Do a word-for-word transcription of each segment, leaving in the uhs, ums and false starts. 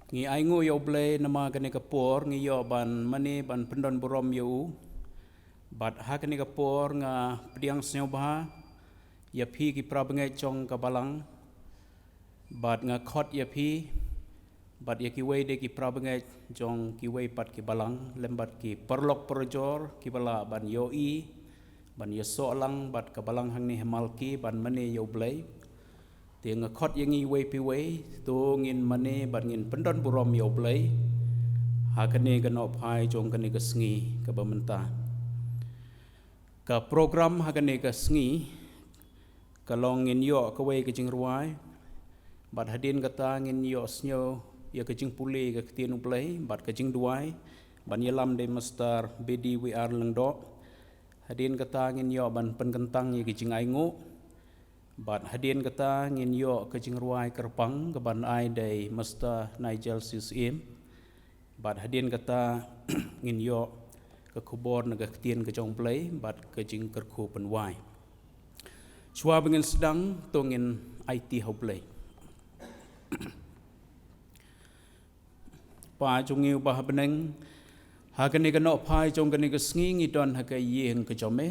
Ngi ainguh ïa U Blei namar kane ka por ngi ïoh ban mane ban pyndon burom ïa u. Bad ha kane ka por nga pdiang sngewbha ïa phi ki para bangeit jong ka balang. Bad nga khot ïa phi bad ïa kiwei de ki para bangeit jong kiwei pat ki balang lem bad ki paralok parajor kiba lah ban ïohi ban ïasoh lang bad ka balang hangne ha Malki ban mane ïa U Blei. Te nga khot ïa ngi iwei pa iwei, to ngin mane bad ngin pyndon burom ïa U Blei ha kane ka nohphai jong kane ka sngi kaba mynta. Ka program ha kane ka sngi ka long ngin ïoh kawei ka jingrwai bad hadien kata ngin ïoh sngew ïa ka jingpule ka ktien U Blei bad ka jingduwai ban ïalam da i Mister Bedi Wiar Lyngdoh. Hadien kata ngin ïoh ban pynkyntang ïa ka jingainguh. Bad hadien kata ngin ïoh ka jingrwai kyrpang kaban ai da i Mister Nigel Syiem. Bad hadien kata ngin ïoh ka khubor na ka ktien ka jong U Blei bad ka jingkyrkhu pynwai. Shuwa ba ngin sdang to ngin aiti ha U Blei. Pa jong ngi uba ha bneng, ha kane ka nohphai jong kane ka sngi ngi don ha ka ïing ka jong me.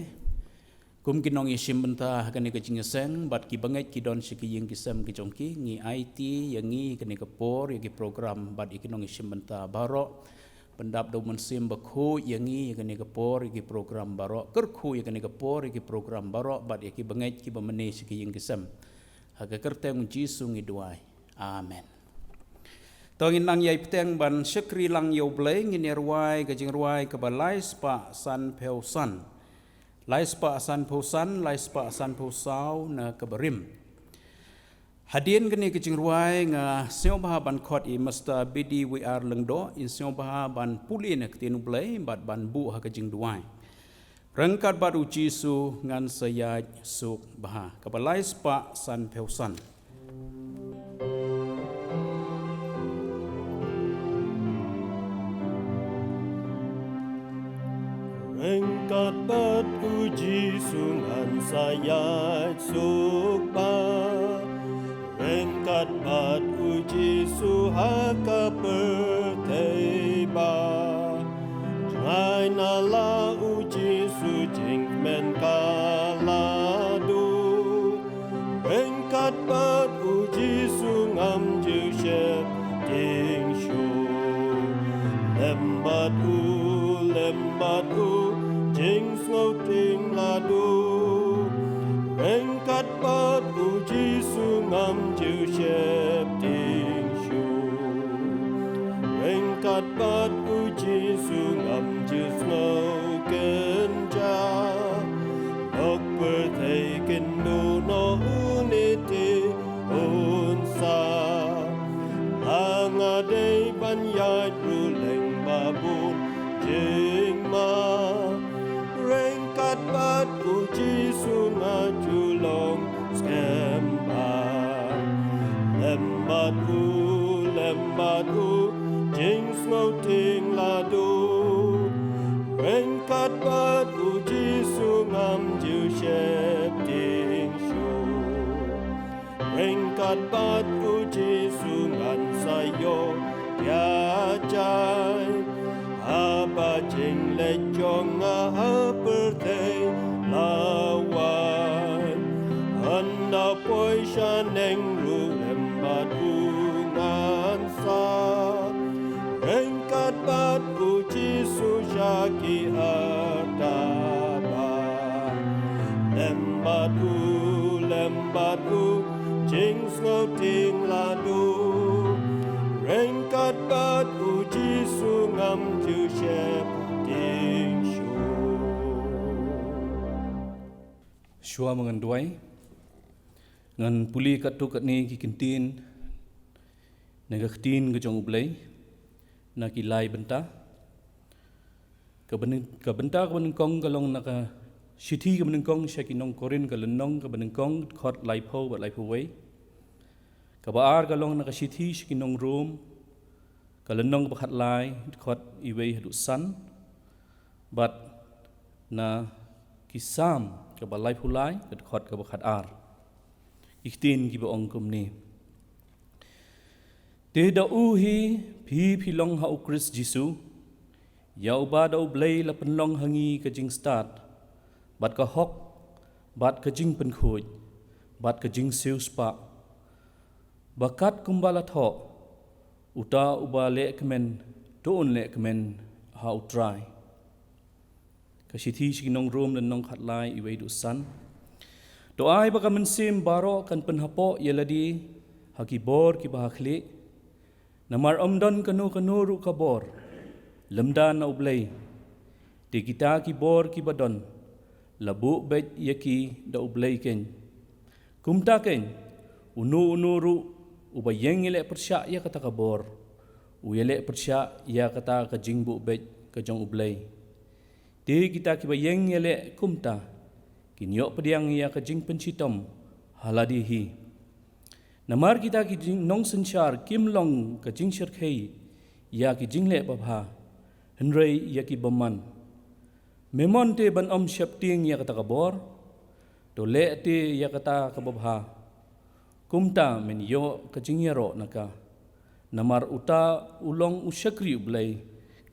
Kum ki nongïashim bynta ha kane ka jingïaseng bad ki bangeit ki don sha ki ïing ki sem ki jong ki, ngi aiti ïa ngi kane ka por ïa ki program bad ïa ki nongïashim bynta baroh. Pyndap da U Mynsiem Bakhuid ïa ngi ïa kane ka por ïa ki program baroh, kyrkhu ïa kane ka por ïa ki program baroh bad ïa ki bangeit kiba mane sha ki ïing ki sem. Ha ka kyrteng U Jisu ngi duwai. Amen. To ngin nang ïai bteng ban shakri lang ïa U Blei, ngin ïa rwai ka jingrwai kaba lai spah san phew san. Lai spah san phew san, lai spah san phew saw na kaba rim. Hadien kane ka jingrwai nga sngewbha ban khot i Mister Bedi Wiar Lyngdoh, in sngewbha ban pule na ktien U Blei bad ban buh ha ka jingduwai. Ryngkat bad U Jisu ngan sa ïaid suk bha. Kaba lai spah san phew san. Ryngkat bad U Jisu ngan sa ïaid suk bha. Ryngkat bad U Jisu ha ka pyrthei ba. Jngai na la U Jisu jingkmen ka la duh. Ryngkat bad U Jisu ngam ju sheptieng shuh. Lem bad u, lem bad u, jingsngewtieng la duh. Ryngkat bad U Jisu ngam ju sheptieng shuh. Ryngkat bad U Jisu ngam ju sngew kynjah. Lok pyrthei kin duh noh une te un sah. La nga dei ban ïaid ruh lem bad bun jingma. Ryngkat bad U Jisu nga ju long skhem bha. Lem bad u, lem bad u, jingsngewtieng la duh. Ryngkat bad U Jisu ngam ju sheptieng shuh. Ryngkat bad U Jisu ngan sa ïoh ïa jai. Haba jingleit jong nga ha pyrthei la wai. Hynda poi shaneng ruh lem bad u ngan sah. Ryngkat bad U Jisu sha ki artatien. Lem bad u, lem bad u, jingsngewtieng la duh. Ryngkat bad U Jisu ngam ju sheptieng shuh. Shuwa ma ngan duwai, ngan pule katto katne ki kyntien na ka ktien ka jong U Blei na ki lai bynta. Ka byn-, ka bynta kaba nyngkong ka long na ka shithi kaba nyngkong sha ki nong Korinth ka lynnong kaba nyngkong dkhot laiphew bad laiphew wei. Kaba ar ka long na ka shithi sha ki nong Rom ka lynnong kaba khatlai dkhot iwei haduh san. Bad na ki Salm kaba laiphew lai ka dkhot kaba khatar. Ki ktien kiba ong kumne. Te da u hi, phi phi long ha u Khrist Jisu, ïa uba da u Blei la pynlong ha ngi ka jingstad, bad ka hok, bad ka jingpynkhuid, bad ka jingsiewspah, ba kat kumba la thoh, uta uba leh kmen, to un leh kmen ha u Trai. Ka shithi sha ki nong Rom lynnong khatlai, iwei haduh san. To ai ba ka mynsiem baroh kan pynhapoh ïa lade ha ki bor kiba ha khlieh. Namar ym don kano kano ruh ka bor lymda na u Blei. Te kita ki bor kiba don, la buh beit ïa ki da u Blei keiñ. Kumta keiñ, uno uno ruh uba ïeng ïaleh pyrshah ïa kata ka bor, u ïaleh pyrshah ïa kata ka jingbuh beit ka jong u Blei. Te kita kiba ïeng ïaleh kumta, kin ïoh pdiang ïa ka jingpynshitom ha lade hi. Namar kita ki jing-, nongsynshar kim long ka jingshyrkhei ïa ki jingleh babha, hynrei ïa ki bymman. Me mon te ban ym sheptieng ïa kata ka bor, to leh te ïa kata kaba bha. Kumta men ïoh ka jingïaroh na ka. Namar uta u long u shakri u Blei,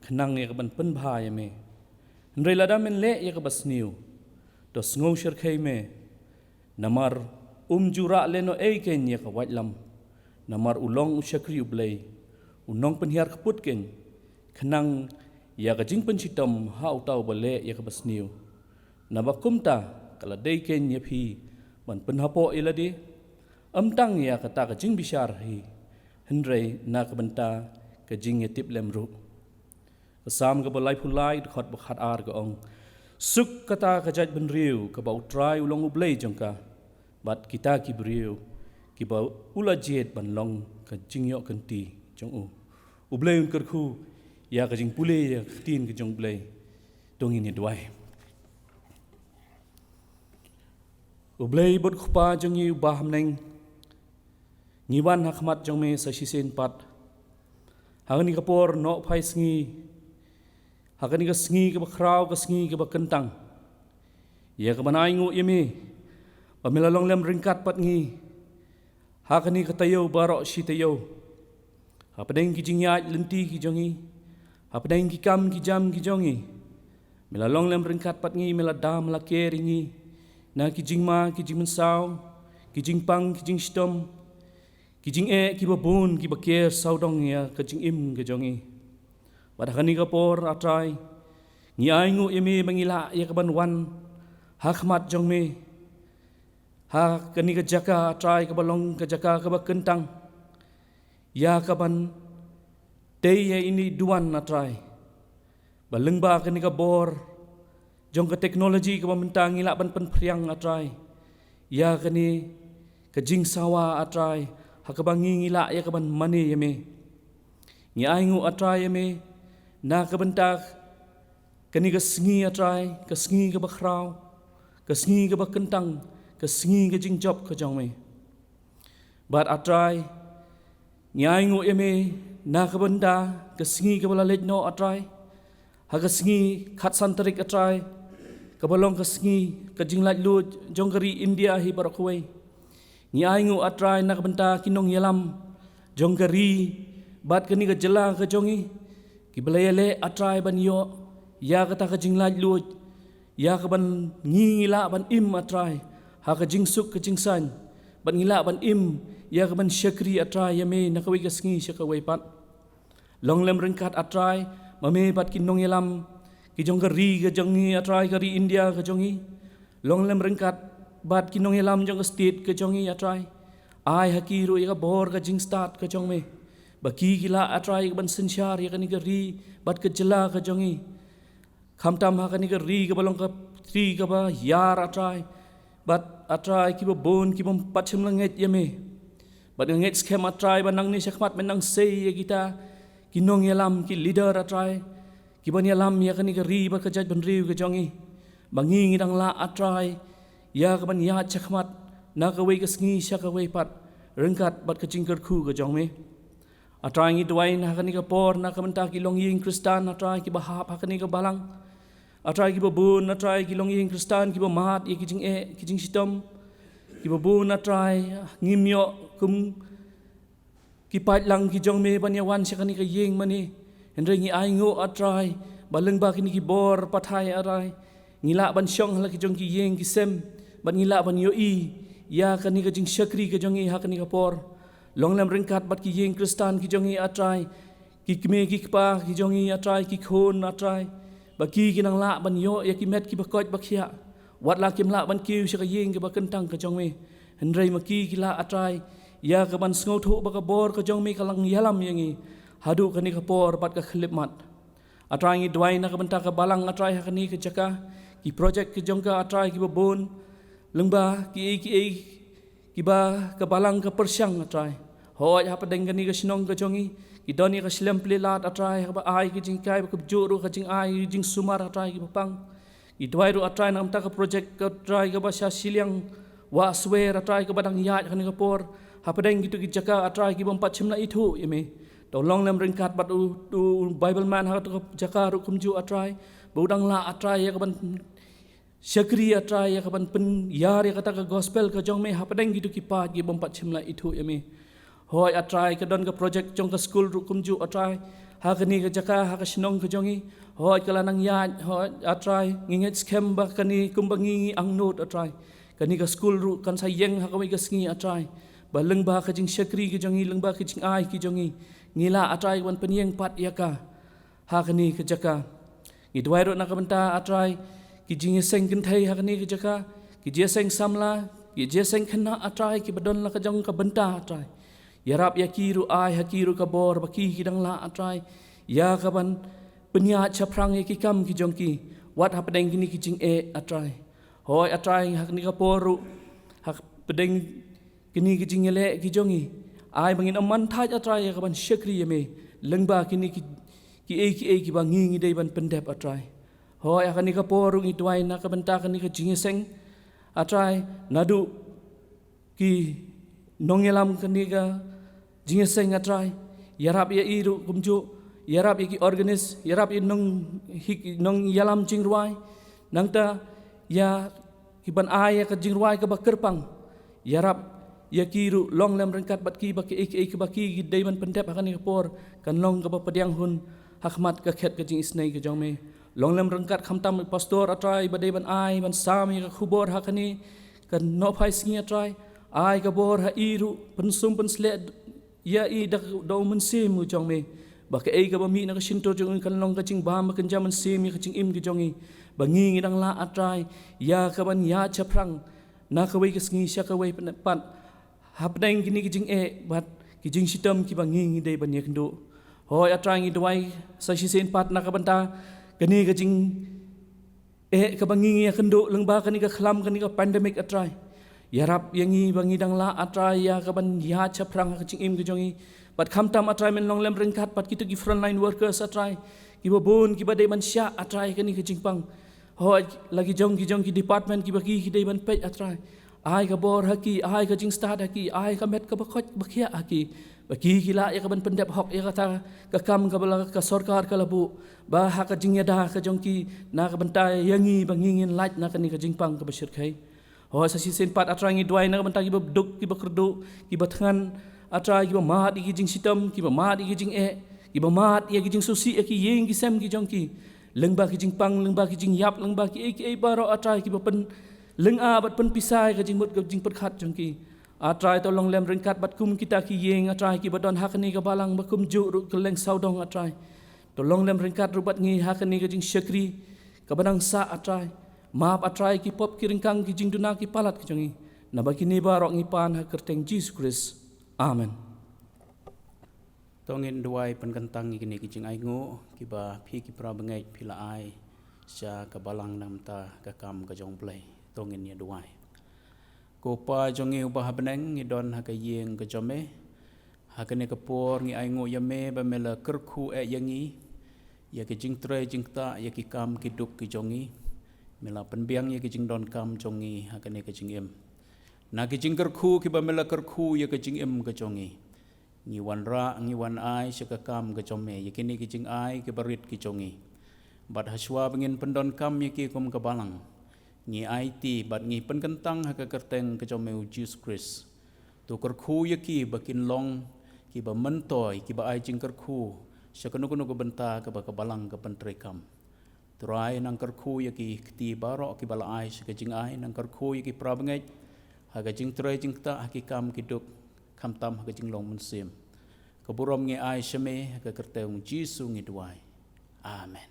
khnang ïa kaban pynbha ïa me. Hynrei lada men leh ïa kaba sniew, to sngew shyrkhei me. Namar um ju rah lehnohei keiñ ïa ka waitlam. Namar u long u shakri u Blei, u nongpynhiar kput keiñ, khnang ïa ka jingpynshitom ha uta uba leh ïa kaba sniew. Naba kumta, ka la dei keiñ ïa phi ban pynhapoh ïa lade, ym tang ïa kata ka jingbishar hi, hynrei na ka bynta ka jingïatiplem ruh. Ka Salm kaba laiphew lai, dkhot ba khatar ka ong: Suk kata ka jaitbynriew kaba u Trai u long u Blei jong ka, bad kita ki briew kiba u la jied ban long ka jingïoh kynti jong u. U Blei un kyrkhu ïa ka jingpule ïa ka ktien ka jong u Blei. To ngin ïa duwai. U Blei bad u Kpa jong ngi uba ha bneng, ngi wan ha khmat jong me sa shisien pat. Ha kane ka por nohphai sngi, ha kane ka sngi kaba khraw, ka sngi kaba kyntang, ïa kaban ainguh ïa me ba me la long lem ryngkat bad ngi ha kane ka taïew baroh shi taïew. Hapdeng ki jingïaid lynti ki jong ngi, hapdeng ki kam ki jam ki jong ngi, me la long lem ryngkat bad ngi, me la dam la ker ïa ngi na ki jingma ki jingmynsaw, ki jingpang ki jingshitom, ki jingeh kiba bun kiba ker sawdong ïa ka jingim ka jong ngi. Bad ha kane ka por, A Trai, ngi ainguh ïa me ba ngi lah ïa kaban wan ha khmat jong me ha kane ka jaka, A Trai, kaba long ka jaka kaba kyntang, ïa kaban tei ïa ine i duwan, A Trai, ba lyngba kane ka bor jong ka technology kaba mynta ngi lah ban pynphriang, A Trai, ïa kane ka jingsawa, A Trai, ha kaba ngi, ngi lah ïa kaban mane ïa me. Ngi ainguh, A Trai, ïa me na ka bynta kane ka sngi, A Trai, ka sngi kaba khraw, ka sngi kaba kyntang, ka sngi ka jingjop ka jong me. Bad, A Trai, ngi ainguh ïa me na ka bynta ka sngi kaba la leit noh, A Trai, ha ka sngi khatsan tarik, A Trai, kaba long ka sngi ka jinglaitluid jong ka ri India hi baroh kawei. Ngi ainguh, A Trai, na ka bynta ki nongïalam jong ka ri bad kane ka jylla ka jong ngi, kiba la ïaleh, A Trai, ban ïoh ïa kata ka jinglaitluid, ïa kaban ngi, ngi lah ban im, A Trai, ha ka jingsuk ka jingsain, bad ngi lah ban im ïa kaban shakri, A Trai, ïa me na kawei ka sngi sha kawei pat. Long lem ryngkat, A Trai, ma me bad ki nongïalam ki jong ka ri ka jong ngi, A Trai, ka ri India ka jong ngi. Long lem ryngkat bad ki nongïalam jong ka state ka jong ngi, A Trai. Ai ha ki ruh ïa ka bor ka jingstad ka jong me, ba ki, ki lah, A Trai, ïa kaban synshar ïa kane ka ri bad ka jylla ka jong ngi. Khamtam ha kane ka ri kaba long ka ri kaba ïar, A Trai. Bad, A Trai, kiba bun kibym pat shym la ngeit ïa me. Bad nga ngeit skhem, A Trai, ba nangne shakhmat men nang sei ïa kita ki nongïalam, ki leader, A Trai, kiban ïalam ïa kane ka ri bad ka jaitbynriew ka jong ngi, ba ngi, ngi dang lah, A Trai, ïa kaban ïaid shakhmat na kawei ka sngi sha kawei pat, ryngkat bad ka jingkyrkhu ka jong me. A Trai, ngi duwai na kane ka por na ka bynta ki longïing Khristan, A Trai, kiba hap ha kane ka balang. A Trai, kiba bun, A Trai, ki longïing Khristan kiba mad ïa ki jingeh ki jingshitom, kiba bun, A Trai, ngim ïoh kum Ki paidlang ki jong me ban ïa wan sha kane ka ïing mane. Hynrei ngi ainguh A Trai ba lyngba kine ki bor pathai A Trai, ngi lah ban shong ha la ki jong ki ïing ki sem, bad ngi lah ban ïohi ïa kane ka jingshakri ka jong ngi ha kane ka por. Long lem ryngkat bad ki ïing Khristan ki jong ngi A Trai, ki kmie ki kpa ki jong ngi A Trai, ki khun A Trai, ba ki ki nang lah ban ïoh ïa ki met kiba koit ba khiah. Wat la kim lah ban kiew sha ka ïing kaba kyntang ka jong me, hynrei ma ki ki lah A Trai ïa ka ban sngewthuh ba ka bor ka jong me ka la ïalam ïa ngi haduh kane ka por bad ka khyllipmat. A Trai, ngi duwai na ka bynta ka balang A Trai ha kane ka jaka, ki projek ka jong ka A Trai kiba bun, lyngba kiei kiei kiba ka balang ka pyrshang A Trai. Hooid, hapdeng kane ka shnong ka jong ngi ki don ïa ka shlem plie lad A Trai, kaba ai ka jinghikai ba kumjuh ruh ka jingai jingsumar A Trai kiba pang. Ngi duwai ruh A Trai na ka bynta ka projek ka A Trai kaba sha shiliang Wah Swer A Trai, kaba dang ïaid ha kane ka por hapdeng kito ki jaka A Trai kiba ym pat shym la ithuh ïa me. To long lem ryngkat bad u, u Bible man ha kato ka jaka ruh kumjuh A Trai, ba u dang lah A Trai ïa ka ban shakri A Trai, ïa ka ban pynïar ïa kata ka gospel ka jong me hapdeng kito ki paid kiba ym pat shym la ithuh ïa me. Hooid A Trai, ka don ka projek jong ka skul ruh kumjuh A Trai, ha kane ka jaka, ha ka shnong ka jong ngi. Hooid ka la nang ïaid, hooid A Trai, ngi ngeit skhem ba kane kumba ngi ngi angnud A Trai, kane ka skul ruh kan sa ïeng ha kawei ka sngi A Trai, ba lyngba ka jingshakri ka jong ngi, lyngba ka jingai ka jong ngi, ngi lah A Trai ban pynïeng pat ïa ka ha kane ka jaka. Ngi duwai ruh na ka bynta A Trai ki jingïaseng kynthei ha kane ka jaka, ki jingïaseng samla, ki jingïaseng khynnah A Trai, kiba don la ka jong ka bynta A Trai. Ïarap ïa ki ruh, ai ha ki ruh ka bor ba ki ki dang lah A Trai ïa ka ban pynïaid shaphrang ïa ki kam ki jong ki, wat hapdeng kine ki jingeh A Trai. Hooid A Trai, ha kane ka por ruh, hapdeng kine ki jingïaleh ki jong ngi, ai ba ngin ym man thait A Trai ïa ka ban shakri ïa me lyngba kine ki, kiei kiei kiba ngi ngi dei ban pyndep A Trai. Hooid ha kane ka por ruh ngi duwai na ka bynta kane ka jingïaseng A Trai, naduh ki nongïalam kane ka jingïaseng A Trai, ïarap ïa i ruh kumjuh, ïarap ïa ki organist, ïarap ïa nong hik nongïalam jingrwai, nangta ïa ki ban ai ïa ka jingrwai kaba kyrpang. Ïarap ïa ki ruh, long lem ryngkat bad ki ba kiei kiei kiba ki ki dei ban pyndep ha kane ka por, kan long kaba pdiang hun ha khmat ka khet ka jingisynei ka jong me. Long lem ryngkat khamtam i pastor A Trai ba dei ban ai ban sam ïa ka khubor ha kane ka nohphai sngi A Trai, ai ka bor ha i ruh, pynsum pynsleh ïa i da, da u Mynsiem u jong me, ba kaei kaba mih na ka shyntur jong u kan long ka jingbam ba kynja mynsiem ïa ka jingim ka jong i, ba ngi ngi dang lah A Trai ïa ka ban ïaid shaphrang na kawei ka sngi sha kawei pat, hapdeng kine ki jingeh bad ki jingshitom kiba ngi ngi dei ban ïakynduh. Hooid A Trai, ngi duwai sa shisien pat na ka bynta kane ka jing eh kaba ngi ngi ïakynduh lyngba kane ka khlam, kane ka pandemic A Trai. Ïarap ïa ngi ba ngi dang lah A Trai ïa ka ban ïaid shaphrang ha ka jingim ka jong ngi. Bad khamtam A Trai men long lem ryngkat bad kito ki frontline workers A Trai, kiba bun kiba dei ban shah A Trai kane ka jingpang. Hooid la ki jong ki jong ki department kiba ki ki dei ban peit A Trai, ai ka bor ha ki, ai ka jingstad ha ki, ai ka met kaba koit ba khiah ha ki, ba ki ki lah ïa ka ban pyndep hok ïa kata ka kam kaba la ka sorkar ka la buh, ba ha ka jingïada ka jong ki na ka bynta ïa ngi ba ngi ngin lait na kane ka jingpang kaba shyrkhei. Hooid sa shisien pat A Trai, ngi duwai na ka bynta kiba duk, kiba kyrduh, kiba thngan A Trai, kiba mad ïa ki jingshitom, kiba mad ïa ki jingeh, kiba mad ïa ki jingsngewsih ïa ki ïing ki sem ki jong ki, lyngba ki jingpang, lyngba ki jingïap, lyngba kiei kiei baroh A Trai, kiba pynlyngngoh bad pynpisa ïa ka jingmut ka jingpyrkhat jong ki. A Trai to long lem ryngkat bad kum kita ki ïing A Trai kiba don ha kane ka balang ba kumjuh ruh kylleng sawdong A Trai. To long lem ryngkat ruh bad ngi ha kane ka jingshakri kaba nang sah A Trai. Map A Trai ki pop ki ryngkang ki jingduna ki palat ki jong ngi. Naba kine baroh ngi pan ha ka kyrteng Jisu Khrist. Amen. To ngin duwai pynkyntang ïa kine ki jingainguh kiba phi ki para bangeit phi la ai sha ka balang na ka bynta ka kam ka jong U Blei. To ngin ïa duwai. Ko Pa jong ngi uba ha bneng, ngi don ha ka ïing ka jong me. Ha kane ka por ngi ainguh ïa me ba me la kyrkhu eh ïa ngi, ïa ki jingtrei jingktah, ïa ki kam ki duk ki jong ngi. Me la pynbiang ïa ki jingdonkam jong ngi ha kane ka jingim. Na ki jingkyrkhu kiba me la kyrkhu ïa ka jingim ka jong ngi, ngi wanrah, ngi wan ai sha ka kam ka jong me ïa kine ki jingai kiba rit ki jong ngi. Bad hashwa ba ngin pyndonkam ïa ki kum ka balang, ngi aiti bad ngi pynkyntang ha ka kyrteng ka jong me U Jisu Khrist. To kyrkhu ïa ki ba kin long kiba myntoi, kiba ai jingkyrkhu sha kano kano ka bynta kaba ka Balang ka pyntreikam. Trai, nang kyrkhu ïa ki kti baroh kiba la ai sha ka jingai, nang kyrkhu ïa ki para bangeit ha ka jingtrei jingktah, ha ki kam ki duk, khamtam ha ka jinglong mynsiem. Ka burom ngi ai sha me, ha ka kyrteng u Jisu ngi duwai. Amen.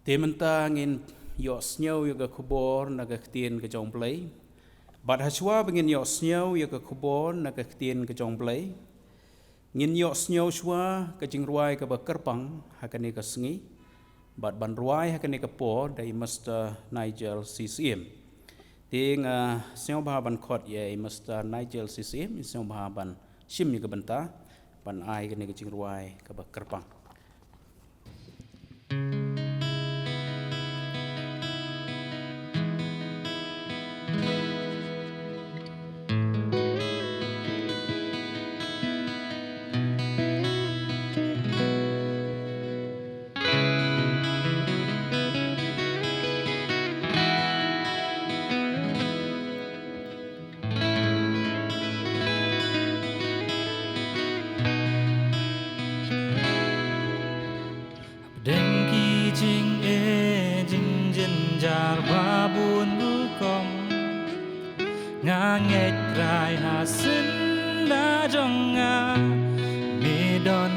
Te mynta ngin ïohsngew ïa ka khubor na ka ktien ka jong U Blei. Bad hashwa ba ngin ïohsngew ïa ka khubor na ka ktien ka jong U Blei, ngin ïohsngew shuwa ka jingrwai kaba kyrpang ha kane ka sngi. Bad ban rwai ha kane ka por da i Mister Nigel C. Syiem. Te nga sngewbha ban khot ïa i Mister Nigel C. Syiem, i sngewbha ban shim ïa ka bynta ban ai kane ka jingrwai kaba kyrpang. Hapdeng ki jingeh jingjynjar ba bun rukom, nga ngeit Trai ha syndah jong nga me don.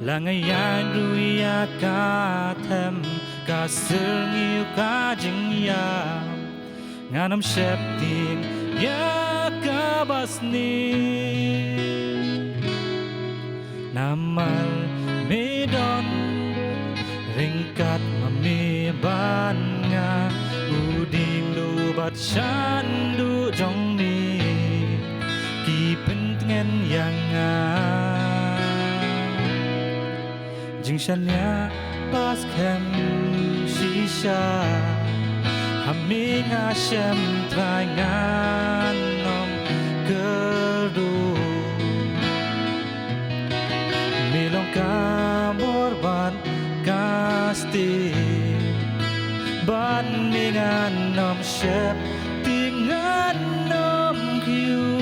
La nga ïaid ruh ïa ka them, ka syrngiew, ka jingïap, ngan ym sheptieng ïa kaba sniew. Namar me don ryngkat ma me bad nga, u diengduh bad shanduh jong me ki pyntngen ïa nga. Jingshaniah ba skhem shisha, ha me nga shem Trai, ngan ym kyrduh. Me long ka bor bad ka stieh, bad me ngan ym sheptieng, ngan ym kyiuh.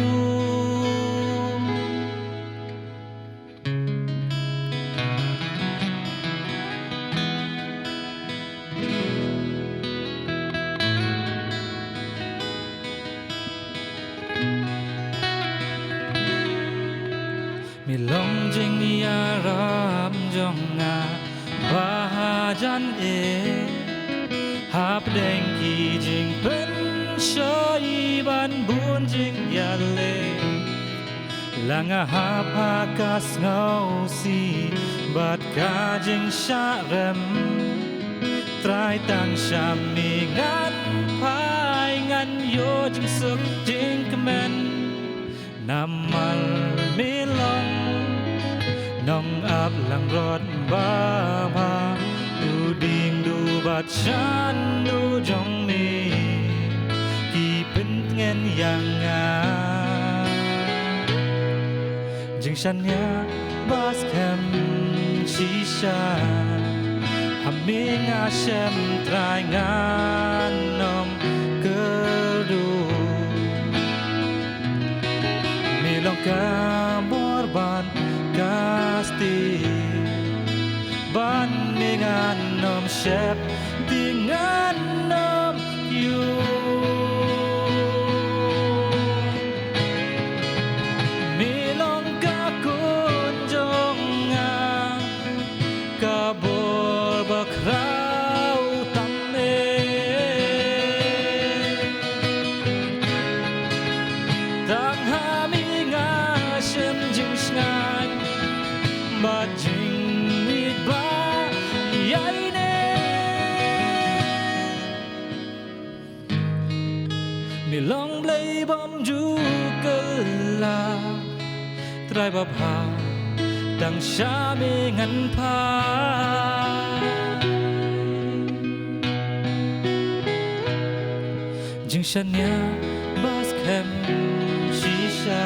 Me long jingïarap jong nga ba hajan eh, hapdeng ki jingpynshoi bad bun jingïaleh. La nga hap ha ka sngewsih bad ka jingshah rem, Trai, tang sha me ngan phai, ngan ïoh jingsuk jingkmen. Namar me long nongaplangbrot babha, u diengduh bad shanduh jong me ki pyntngen ïa nga. Jingshaniah ba skhem shisha, ha me nga shem Trai, ngan ym kyrduh. Me long ka bor bad ka stieh, bad me ngan ym sheptieng, ngan ym kyiuh. Me long ka khun jong nga, ka bor bakhraw tam eh. Tang ha me nga shem jingshngaiñ bad jingmihpat ïa ine. Me long Blei bym ju kylla, Trai babha, tang sha me ngan phai. Jingshaniah ba skhem shisha,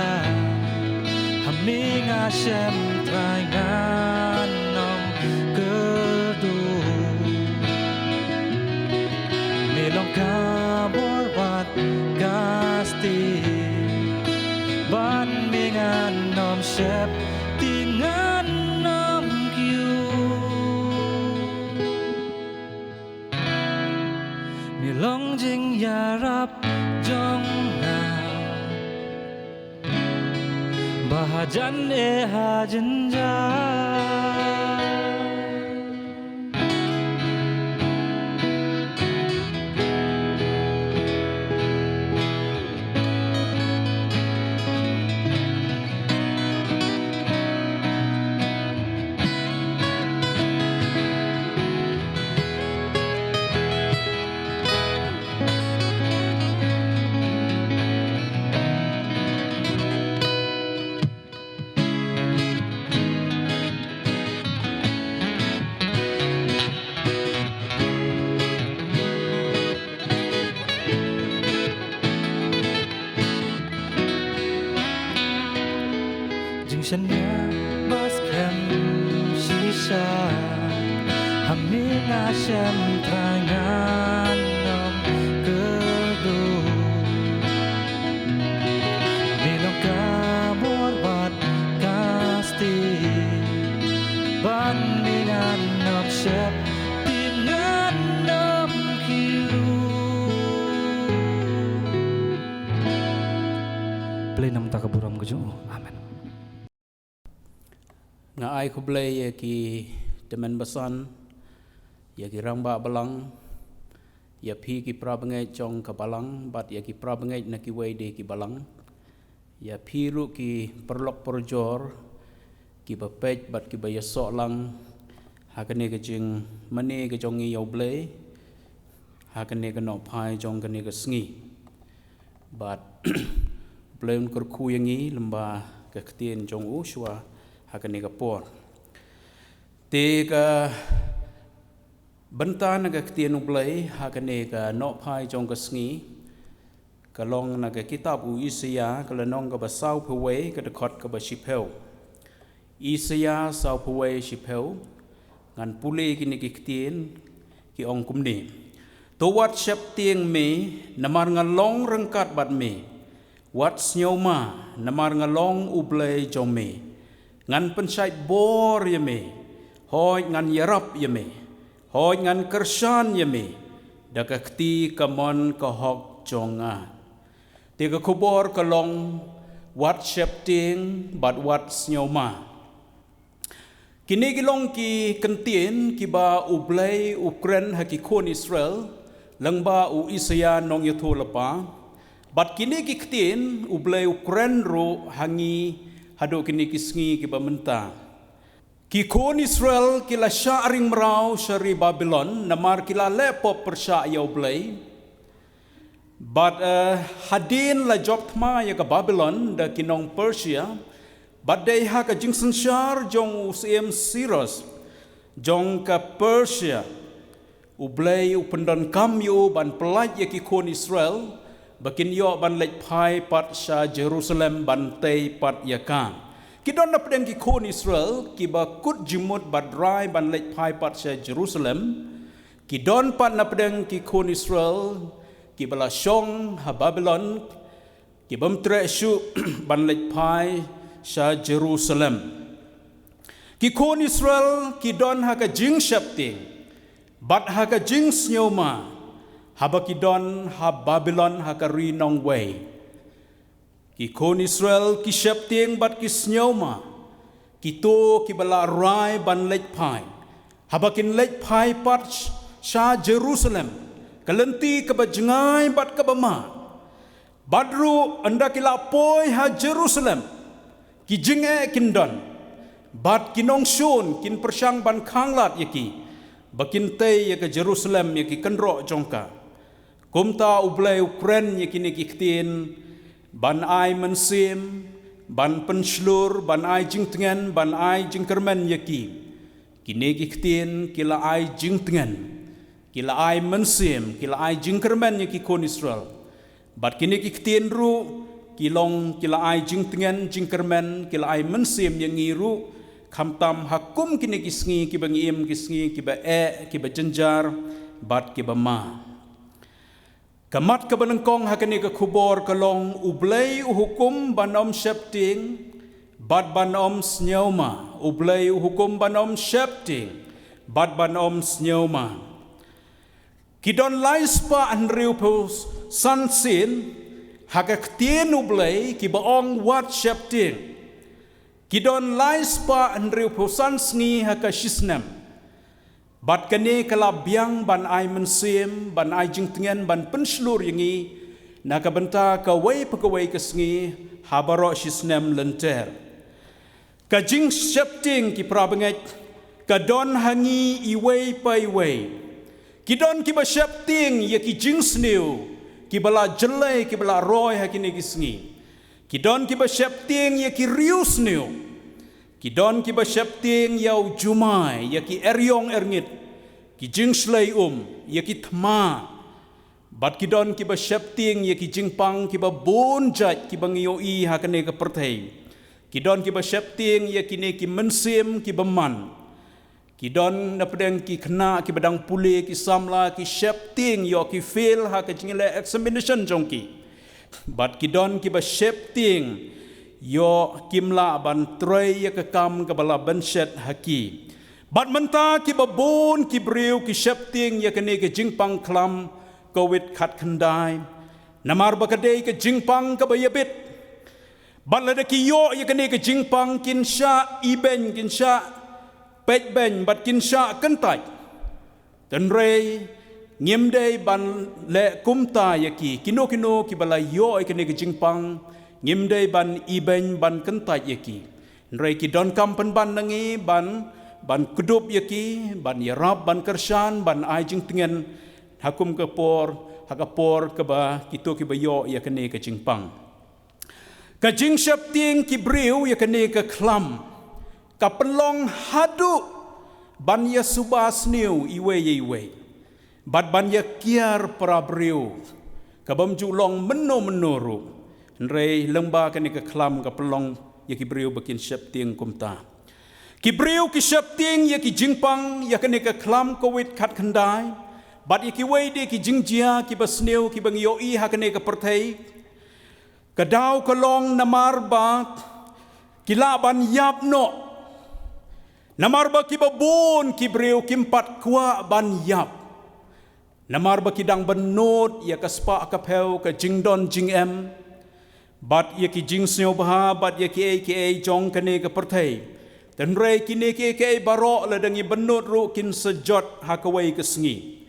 ha me nga shem Trai, ngan ym kyrduh. Me long ka bor bad ka Sheptieng ngan ym kiew. Me long jingïarap jong nga. Ba hajan eh hajan ja. Jingshaniah ba skhem shisha. Ha me nga shem trai ngan ym kyrduh. Me long ka bor bad ka stieh. Ban me ngan ym sheptieng ngan ym kiew. Pynlong na ka burom ka jong U. Amen. Nga ai khublei ïa ki tymmen basan, ïa ki rangbah balang, ïa phi ki para bangeit jong ka balang, bad ïa ki para bangeit na kiwei de ki balang. Ïa phi ruh ki paralok parajor, kiba peit bad kiba ïasoh lang ha kane ka jingmane ka jong ngi ïa U Blei, ha kane ka nohphai jong kane ka sngi. Bad U Blei un kyrkhu ïa ngi lyngba ka ktien jong U shuwa ha kane ka por. Te ka bynta na ka ktien U Blei ha kane ka nohphai jong ka sngi ka long na ka kitab u Isaïah, ka lynnong kaba sawphew wei, ka dkhot kaba shiphew. Isaïah sawphew wei shiphew. Ngan pule kine ki ktien, ki ong kumne: To wat sheptieng me, namar nga long ryngkat bad me. Wat sngewma, namar nga long U Blei jong me. Ngan pynshait bor ïa me. Hooid, ngan ïarap ïa me. Hooid, ngan kyrshan ïa me da ka kti kamon ka hok jong nga. Te ka khubor ka long: wat sheptieng bad wat sngewma. Kine ki long ki kyntien kiba U Blei u kren ha ki khun Israel lyngba u Isaïah nongïathuhlypa. Bad kine ki ktien U Blei u kren ruh ha ngi haduh kine ki sngi kiba mynta. Ki khun Israel ki la shah ring mraw sha ri Babilon namar ki la leh pop pyrshah ïa U Blei. Bad, eh, hadien la jop thma ïa ka Babilon da ki nong Persia, bad dei ha ka jingsynshar jong u Syiem Sirus jong ka Persia, U Blei u pyndonkam ïa u ban pyllait ïa ki khun Israel ba kin ïoh ban leit phai pat sha Jerusalem ban tei pat ïa ka. Ki don na pdeng ki khun Israel kiba kut jingmut bad rai ban leit phai pat sha Jerusalem. Ki don pat na pdeng ki khun Israel kiba la shong ha Babilon, kibym treh shuh ban leit phai sha Jerusalem. Ki khun Israel ki don ha ka jingsheptieng bad ha ka jingsngewma haba ki don ha Babilon, ha ka ri nongwei. Ki khun Israel ki sheptieng bad ki sngewma, kito kiba la rai ban leit phai. Haba kin leit phai pat sh-, sha Jerusalem, ka lynti kaba jngai bad kaba mad. Bad ruh ynda ki la poi ha Jerusalem, ki jingeh kin don. Bad ki nongshun kin pyrshang ban khanglad ïa ki ba kin tei ïa ka Jerusalem, ïa ki kynroh jong ka. Kumta U Blei u kren ïa kine ki ktien ban ai mynsiem, ban pynshlur, ban ai jingtngen, ban ai jingkyrmen ïa ki. Kine ki ktien ki la ai jingtngen, ki la ai mynsiem, ki la ai jingkyrmen ïa ki khun Israel. Bad kine ki ktien ruh ki long, ki la ai jingtngen, jingkyrmen, ki la ai mynsiem ïa ngi ruh, khamtam ha kum kine ki sngi kiba ngi im, ki sngi kiba eh, kiba jynjar bad kiba ma. Ka mat kaba nyngkong ha kane ka khubor ka long, U Blei u hukum ban ym sheptieng bad ban ym sngewma. U Blei u hukum ban ym sheptieng bad ban ym sngewma. Ki don lai spah hynriewphew san sien ha ka ktien U Blei kiba ong wat sheptieng. Ki don lai spah hynriewphew san sngi ha ka shisnem. Bad kane ka la biang ban ai mynsiem, ban ai jingtngen, ban pynshlur ïa ngi na ka bynta kawei pa kawei ka sngi ha baroh shisnem lynter. Ka jingsheptieng, ki para bangeit, ka don ha ngi iwei pa iwei. Ki don kiba sheptieng ïa ki jingsniew kiba la jyllei, kiba la roi ha kine ki sngi. Ki don kiba sheptieng ïa ki riewsniew. Ki don kiba sheptieng ïa u jumai, ïa ki eriong erngit, ki jingshlei um, ïa ki thma. Bad ki don kiba sheptieng ïa ki jingpang kiba bun jait kiba ngi ïohi ha kane ka pyrthei. Ki don kiba sheptieng ïa kine ki mynsiem kiba man. Ki don napdeng ki khynnah kiba dang pule, ki samla, ki sheptieng ïoh ki fail ha ka jingïaleh examination jong ki. Bad ki don kiba sheptieng ïoh kim lah ban trei ïa ka kam kaba la bynshet ha ki. Bad mynta kiba bun ki briew ki sheptieng ïa kane ka jingpang khlam Covid khatkhyndai. Namar ba ka dei ka jingpang kaba ïabit. Bad lada ki ïoh ïa kane ka jingpang kin shah ibeiñ, kin shah peitbeiñ, bad kin shah kyntait. Hynrei ngim dei ban leh kumta ïa ki. Kino kino kiba la ïoh ïa kane ka jingpang, ngim dei ban ibeiñ, ban kyntait ïa ki. Hynrei ki donkam pynban na ngi ban, ban kdup ïa ki, ban ïarap, ban kyrshan, ban ai jingtngen ha kum ka por, ha ka por kaba kito kiba ïoh ïa kane ka jingpang. Ka jingsheptieng ki briew ïa kane ka khlam ka pynlong haduh ban ïasuba sniew iwei ïa iwei, bad ban ïakiar para briew kabym ju long mynno mynno ruh. Hynrei lyngba kane ka khlam ka pynlong ïa ki briew ba kin sheptieng kumta. Ki briew ki sheptieng ïa ki jingpang ïa kane ka khlam Covid khatkhyndai, bad ïa kiwei de ki jingjia kiba sniew kiba ngi ïohi ha kane ka pyrthei. Ka daw ka long namar ba ki lah ban ïap noh. Namar ba kiba bun ki briew kim pat kwah ban ïap. Namar ba ki dang bynnud ïa ka spah ka phew, ka jingdon jingem, bad ïa ki jingsngewbha, bad ïa kiei kiei jong kane ka pyrthei. Hynrei kine kiei kiei baroh lada ngi bynnud ruh kin sa jot ha kawei ka sngi.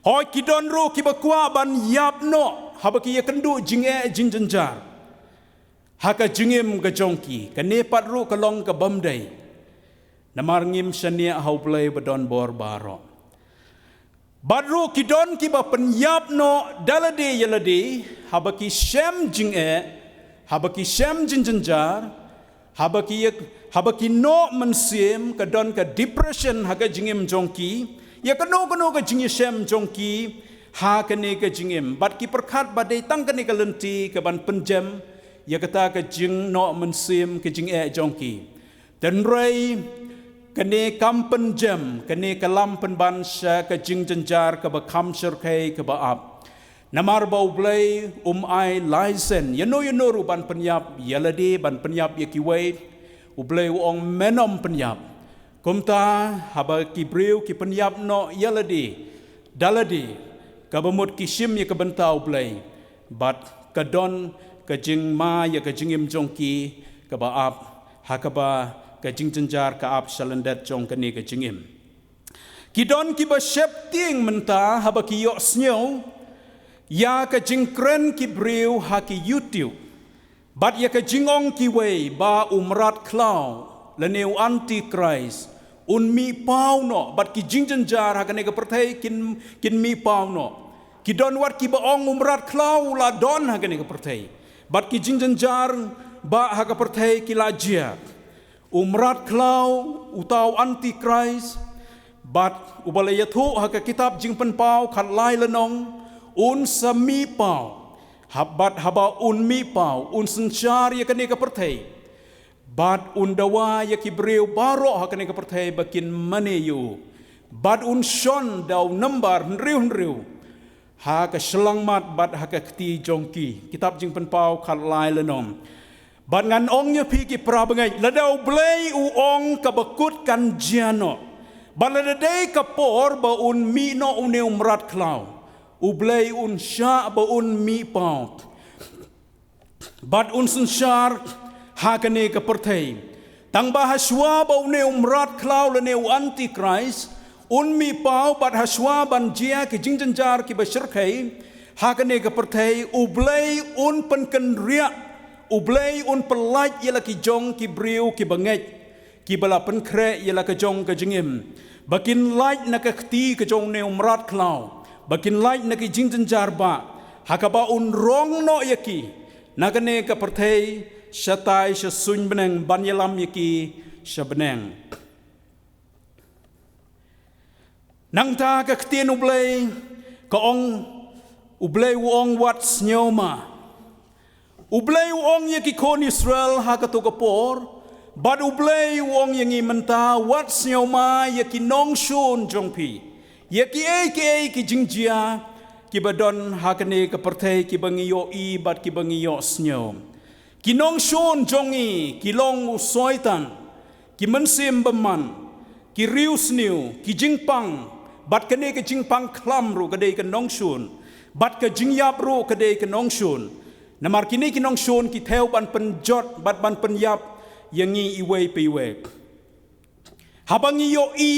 Hooid, ki don ruh kiba kwah ban ïap noh haba ki ïakynduh jingeh jingjynjar ha ka jingim ka jong ki. Kane pat ruh ka long kabym dei. Namar ngim shaniah ha U Blei ba don bor baroh. Bad ruh ki don kiba pynïap noh da lade ïa lade, haba ki shem jingeh, haba ki shem jingjynjar, haba ki ïa, haba ki noh mynsiem, ka don ka depression ha ka jingim jong ki, ïa kano kano ka jingïashem jong ki ha kane ka jingim. Bad ki pyrkhat ba dei tang kane ka lynti kaban pynjem ïa kata ka jingnoh mynsiem, ka jingeh jong ki. Hynrei kane kam pynjem, kane ka lam pynban sha ka jingjynjar kaba kham shyrkhei kaba ap. Namar ba U Blei um ai license ïano ïano ruh ban pynïap ïa lade, ban pynïap ïa kiwei. U Blei u ong men ym pynïap. Kumta haba ki briew ki pynïap noh ïa lade da lade, kaba mut ki shim ïa ka bynta U Blei, bad ka don ka jingma ïa ka jingim jong ki kaba ap, ha kaba ka jingjynjar ka ap sha lyndet jong kane ka jingim. Ki don kiba sheptieng mynta haba ki ïohsngew ïa ka jingkren ki briew ha ki YouTube, bad ïa ka jingong kiwei ba u mrad khlaw lane u Antichrist un mih paw noh, bad ki jingjynjar ha kane ka pyrthei kin, kin mih paw noh. Ki don wat kiba ong u mrad khlaw u la don ha kane ka pyrthei, bad ki jingjynjar ba ha ka pyrthei ki la jia. U mrad khlaw, uta u Antichrist, bad uba la ïathuh ha ka kitab Jingpynpaw khatlai lynnong, un sa mih paw. Hab-, bad haba un mih paw, un synshar ïa kane ka pyrthei, bad un dawa ïa ki briew baroh ha kane ka pyrthei ba kin mane ïa u, bad un shon da u nambar hynriew hynriew ha ka shyllangmat bad ha ka kti jong ki. Kitab Jingpynpaw khatlai lynnong. Bad ngan ong ïa phi ki para bangeit, lada U Blei u ong, kaba kut kan jia noh. Bad lada dei ka por ba un mih noh une u mrad khlaw, U Blei un shah ba un mih paw bad un synshar ha kane ka pyrthei. Tang ba hashwa ba une u mrad khlaw lane u Antichrist un mih paw bad hashwa ban jia ki jingjynjar kiba shyrkhei ha kane ka pyrthei, U Blei un pynkynriah, U Blei un pyllait ïa la ki jong ki briew kiba ngeit, kiba la pynkhreh ïa la ka jong ka jingim, ba kin lait na ka kti ka jong une u mrad khlaw, ba kin lait na ki jingjynjar bah, ha kaba un rong noh ïa ki na kane ka pyrthei shatai sha suiñ bneng, ban ïalam ïa ki sha bneng. Nangta ka ktien U Blei ka ong, U Blei u ong, wat sngewma. U Blei u ong ïa ki khun Israel ha kato ka por, bad U Blei u ong ïa ngi mynta, wat sngewma ïa ki nongshun jong phi, ïa kiei kiei ki jingjia kiba don ha kane ka pyrthei, kiba ngi ïohi bad kiba ngi ïohsngew. Ki nongshun jong ngi ki long u Soitan, ki mynsiem bymman, ki riewsniew, ki jingpang, bad kane ka jingpang khlam ruh ka dei ka nongshun, bad ka jingïap ruh ka dei ka nongshun. Namar kine ki nongshun ki thew ban pynjot bad ban pynïap ïa ngi iwei pa iwei. Haba ngi ïohi,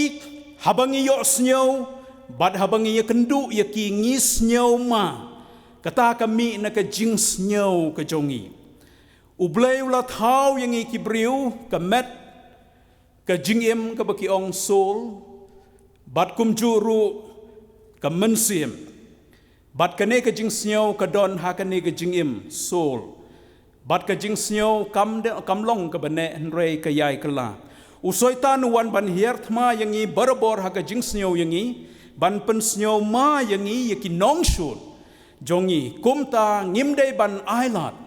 haba ngi ïohsngew, bad haba ngi ïakynduh ïa ki, ngi sngewma. Kata ka mih na ka jingsngew ka jong ngi. U Blei u la thaw ïa ngi ki briew ka met, ka jingim kaba ki ong soul, bad kumjuh ruh ka mynsiem. Bad kane ka jingsngew ka don ha kane ka jingim, soul. Bad ka jingsngew kam de, kam long kaba neh hynrei ka ïai kylla. U Soitan u wan ban hiar thma ïa ngi barabor ha ka jingsngew ïa ngi, ban pynsngewma ïa ngi ïa ki nongshun jong ngi. Kumta ngim dei ban ailad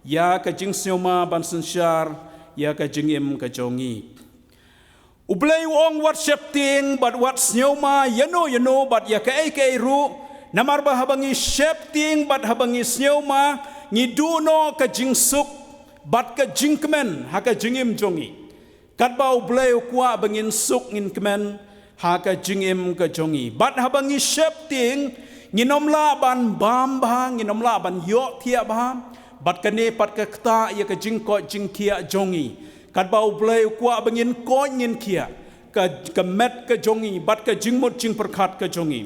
ïa ka jingsngewma ban synshar ïa ka jingim ka jong ngi. U Blei u ong, wat sheptieng bad wat sngewma ïano ïano bad ïa kaei kaei ruh, namar ba haba ngi sheptieng bad haba ngi sngewma, ngi duh noh ka jingsuk bad ka jingkmen ha ka jingim jong ngi. Katba U Blei u kwah ba ngin suk ngin kmen ha ka jingim ka jong ngi. Bad haba ngi sheptieng, ngin ym lah ban bam bha, ngin ym lah ban ïohthiah bha. Bad kane pat ka ktah ïa ka jingkoit jingkhiah jong ngi. Katba U Blei u kwah ba ngin koit ngin khiah, ka, ka met ka jong ngi bad ka jingmut jingpyrkhat ka jong ngi.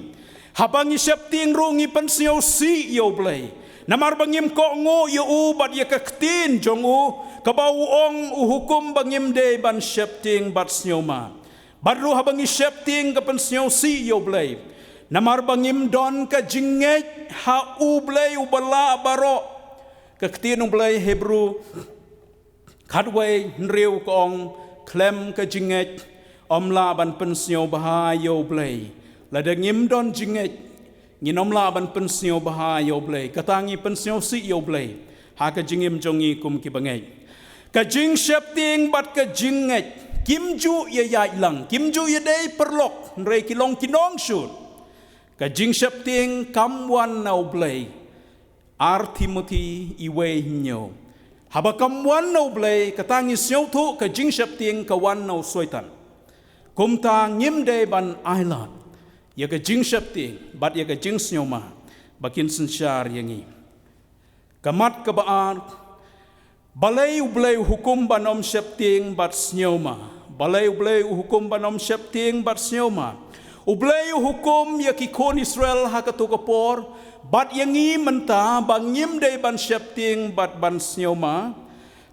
Haba ngi sheptieng ruh ngi pynsngewsih ïa U Blei, namar ba ngim kohnguh ïa u bad ïa ka ktien jong u, kaba u ong, u hukum ba ngim dei ban sheptieng bad sngewma. Bad ruh haba ngi sheptieng ka pynsngewsih ïa U Blei, namar ba ngim don ka jingngeit ha U Blei uba lah baroh. Ka ktien U Blei Hebru khatwei hynriew ka ong, khlem ka jingngeit ym lah ban pynsngewbha ïa U Blei. Lada ngim don jingngeit, ngin ym lah ban pynsngewbha ïa U Blei. Kata ngi pynsngewsih ïa U Blei ha ka jingim jong ngi kum ki bangeit. Ka jingsheptieng bad ka jingngeit kim ju ïaid lang, kim ju ïadei paralok, hynrei ki long ki nongshun. Ka jingsheptieng kam wan na U Blei. Ar Timothi wei hynñiew. Haba kam wan na U Blei, kata ngi sngewthuh ka jingsheptieng ka wan na u Soitan. Kumta ngim dei ban ailad ïa ka jingsheptieng bad ïa ka jingsngewma ba kin synshar ïa ngi. Ka mat kaba ar, balei U Blei u hukum ban ym sheptieng bad sngewma? Balei U Blei u hukum ban ym sheptieng bad sngewma? U Blei u hukum ïa ki khun Israel ha kato ka por, bad ïa ngi mynta, ba ngim dei ban sheptieng bad ban sngewma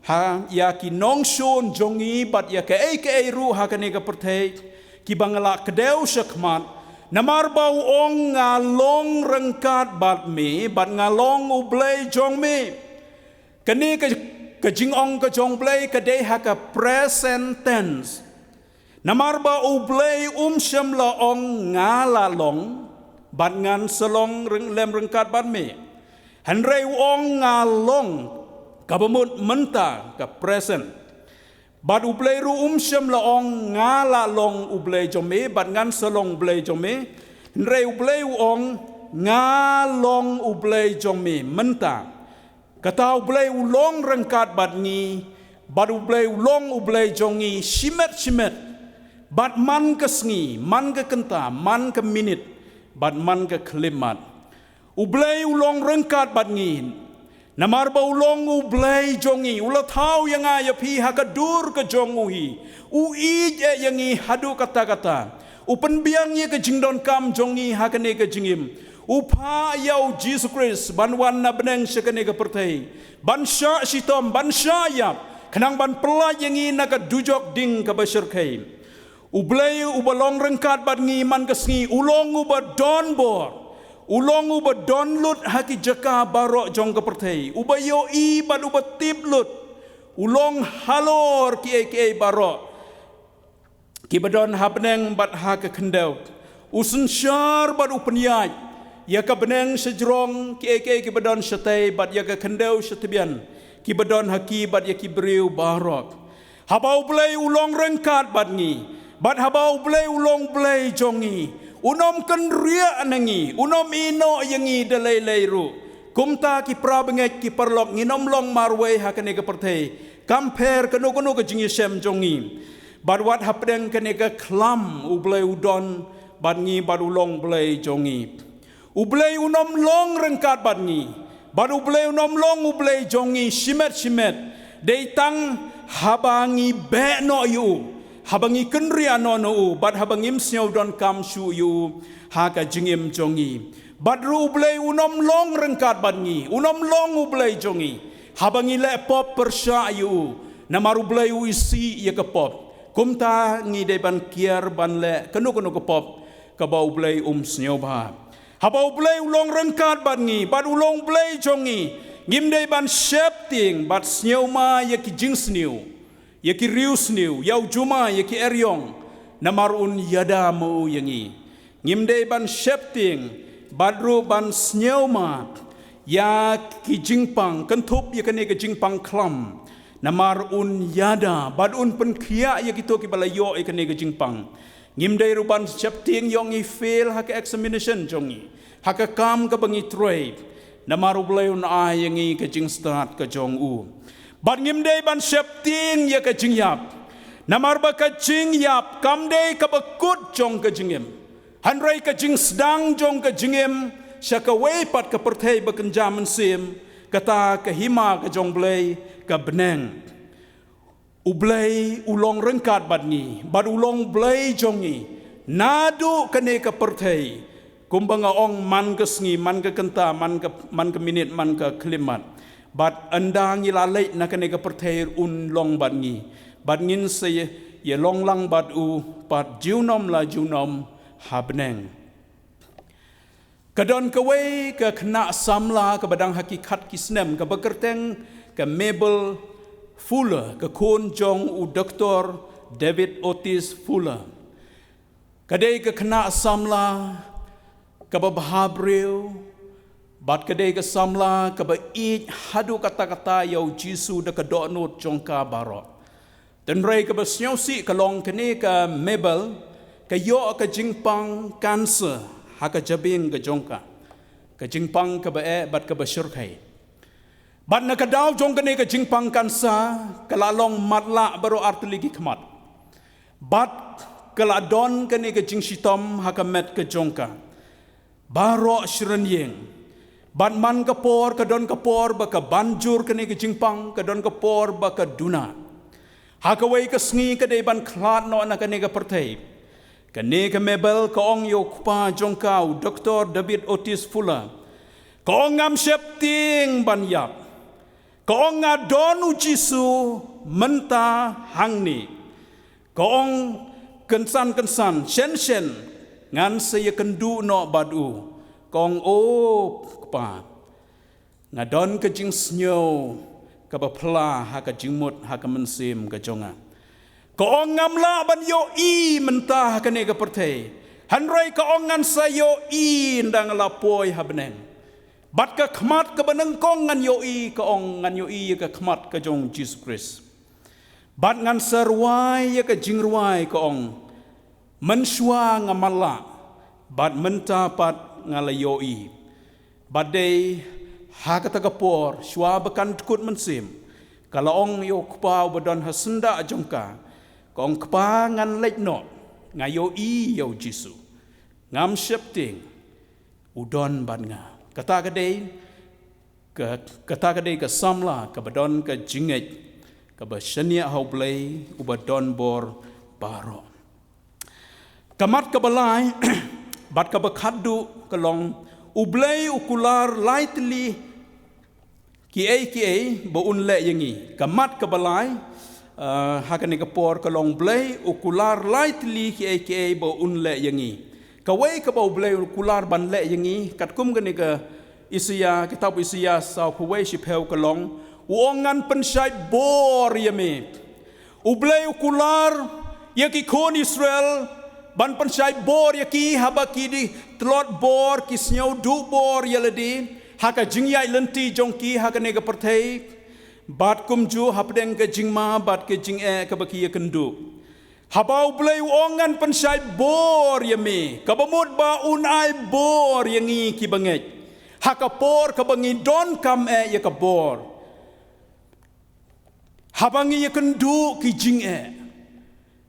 ha ïa ki nongshun jong ngi bad ïa kaei kaei ruh ha kane ka pyrthei kiba nga la kdew shakhmat, namar ba u ong, nga long ryngkat bad me bad nga long U Blei jong me. Kane ka, ka jingong ka jong U Blei ka dei ha ka present tense. Namar ba U Blei um shym la ong nga la long, bad ngan sa long ryng-, lem ryngkat bad me. Hynrei u ong nga long, kaba mut mynta, ka present. Bad U Blei ruh um shym la ong nga la long U Blei jong me, bad ngan sa long U Blei jong me. Hynrei U Blei u ong nga long U Blei jong me mynta. Kata U Blei u long ryngkat bad ngi, bad U Blei u long U Blei jong ngi shimet shimet, bad man ka sngi, man ka kynta, man ka minit, bad man ka khyllipmat. U Blei u long ryngkat bad ngi. Namar ba u long U Blei jong ngi, u la thaw ïa nga ïa phi ha ka dur ka jong u hi. U ïeit eh ïa ngi haduh katta katta. U pynbiang ïa ka jingdonkam jong ngi ha kane ka jingim. U phah ïa U Jisu Khrist ban wan na bneng sha kane ka pyrthei, ban shah shitom, ban shah ïap, khnang ban pyllait ïa ngi na ka dujok ding kaba shyrkhei. U Blei uba long ryngkat bad ngi man ka sngi, u long uba don bor, u long uba don lut ha ki jaka baroh jong ka pyrthei, uba ïohi bad uba tip lut, u long halor kiei kiei baroh kiba don ha bneng bad ha ka khyndew. U synshar bad u pynïaid ïa ka bneng sha jrong, kiei kiei kiba don shatei, bad ïa ka khyndew sha tbian, kiba don ha ki, bad ïa ki briew baroh. Haba U Blei u long ryngkat bad ngi, bad haba U Blei u long Blei jong ngi, un ym kynriah na ngi, un ym ïehnoh ïa ngi da lei lei ruh. Kumta ki para bangeit, ki paralok, ngin ym long marwei ha kane ka pyrthei, kam pher kano kano ka jingïashem jong ngi. Bad wat hapdeng kane ka khlam U Blei u don bad ngi, bad u long Blei jong ngi. U Blei un ym long ryngkat bad ngi, bad U Blei un ym long U Blei jong ngi shimet shimet. Dei tang haba ngi beh noh ïa u, haba ngi kynriah noh na u, bad haba ngim sngew donkam shuh ïa u ha ka jingim jong ngi. Bad ruh U Blei un ym long ryngkat bad ngi, un ym long U Blei jong ngi, haba ngi leh pop pyrshah ïa u. Namar U Blei u isih ïa ka pop. Kumta ngi dei ban kiar ban leh kano kano ka pop kaba U Blei um sngewbha. Haba U Blei u long ryngkat bad ngi, bad u long Blei jong ngi, ngim dei ban sheptieng bad sngewma ïa ki jingsniew, ïa ki riewsniew, ïa u juma, ïa ki eriong, namar un ïada ma u ïa ngi. Ngim dei ban sheptieng bad ruh ban sngewma ïa ki jingpang, kynthup ïa kane ka jingpang khlam, namar un ïada bad un pynkhiah ïa kito kiba la ïoh ïa kane ka jingpang. Ngim dei ruh ban sheptieng ïoh ngi fail ha ka examination jong ngi, ha ka kam kaba ngi trei, namar U Blei un ai ïa ngi ka jingstad ka jong u. Bad ngim dei ban sheptieng ïa ka jingïap, namar ba ka jingïap kam dei kaba kut jong ka jingim, hynrei ka jingsdang jong ka jingim sha kawei pat ka pyrthei ba kynja mynsiem, kata ka hima ka jong Blei, ka bneng. U Blei u long ryngkat bad ngi, bad u long Blei jong ngi naduh kane ka pyrthei. Kumba nga ong, man ka sngi, man ka kynta, man ka, man ka minit, man ka khyllipmat. Bad ynda ngi la leit na kane ka pyrthei, un long bad ngi, bad ngin sa ïa, ïalong lang bad u pat junom la junom ha bneng. Ka don kawei ka khynnah samla kaba dang ha ki khat ki snem, kaba kyrteng ka Mabel Fuller, ka khun jong u Doktor David Otis Fuller. Ka dei ka khynnah samla kaba bha briew, bad ka dei ka samla kaba ïeit haduh katta katta ïa u Jisu da ka dohnud jong ka baroh. Hynrei kaba sngewsih ka long kane ka Mabel, ka ïoh ka jingpang cancer ha ka jabieng ka jong ka. Ka jingpang kaba eh bad kaba shyrkhei. Bad na ka daw jong kane ka jingpang cancer, ka la long matlah baroh artylli ki khmat. Bad ka la don kane ka jingshitom ha ka met ka jong ka baroh shi rynïeng. Bad man ka por, ka don ka por ba ka ban jur kane ka jingpang, ka don ka por ba ka duna. Ha kawei ka sngi ka dei ban khlad noh na kane ka pyrthei. Kane ka Mabel ka ong ïa u kpa jong ka, u Doktor David Otis Fuller. Ka ong, ngam sheptieng ban ïap. Ka ong, nga don u Jisu mynta hangne. Ka ong, kynsan kynsan, shen shen, ngan sa ïakynduh noh bad u. Ka ong, o kpa, nga don ka jingsngew kaba phylla ha ka jingmut, ha ka mynsiem ka jong nga. Ka ong, ngam lah ban ïohi mynta ha kane ka pyrthei. Hynrei ka ong, ngan sa ïohi ynda nga la poi ha bneng. Bad ka khmat kaba nyngkong ngan ïohi, ka ong, ngan ïohi ïa ka khmat ka jong Jisu Khrist. Bad ngan sa rwai ïa ka jingrwai, ka ong, mynshuwa nga matlah, bad mynta pat nga la ïohi. Bad dei Ha kata ka por, shuwa ba kan dkut mynsiem, ka la ong ïa u kpa uba don ha syndah jong ka, ka ong, "Kpa, ngan leit noh, nga ïohi ïa u Jisu. Ngam sheptieng, u don bad nga." Kata ka dei ka, kata ka dei ka samla kaba don ka jingngeit kaba shaniah ha U Blei uba don bor baroh. Ka mat kaba lai bad kaba khatduh ka long, U Blei u kular lai tylli kiei kiei ba un leh ïa ngi. Ka mat kaba lai, eh, ha kane ka por ka long, U Blei u kular lai tylli kiei kiei ba un leh ïa ngi. Kawei kaba U Blei u kular ban leh ïa ngi, katkum kane ka Isaïah, kitab Isaïah sawphew wei shiphew ka long, u ong, "Ngan pynshait bor ïa me." U Blei u kular ïa ki khun Israel ban pynshait bor ïa ki haba ki dei tlot bor, ki sngew duh bor ïa lade ha ka jingïaid lynti jong ki ha kane ka pyrthei, bad kumjuh hapdeng ka jingma bad ka jingeh kaba ki ïakynduh. Haba U Blei u ong, "Ngan pynshait bor ïa me," kaba mut ba un ai bor ïa ngi kiba ngeit ha ka por kaba ngi donkam eh ïa ka bor. Haba ngi ïakynduh ki jingeh,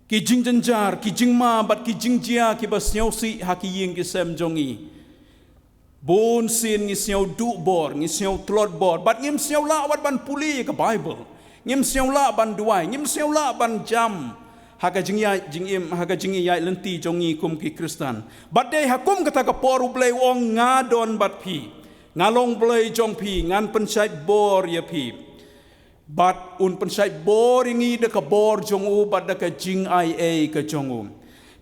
ki jingjynjar, ki jingma bad ki jingjia kiba sngewsih ha ki ïing ki sem jong ngi, bun sien ngi sngew duh bor, ngi sngew tlot bor, bad ngim sngew lah wat ban pule ïa ka Baibl, ngim sngew lah ban duwai, ngim sngew lah ban jam ha ka jingïaid jingim, ha ka jingïaid lynti jong ngi kum ki Khristan. Bad dei ha kum kata ka por U Blei u ong, "Nga don bad phi, nga long Blei jong phi, ngan pynshait bor ïa phi." Bad un pynshait bor ïa ngi da ka bor jong u bad da ka jingai ei ka jong u.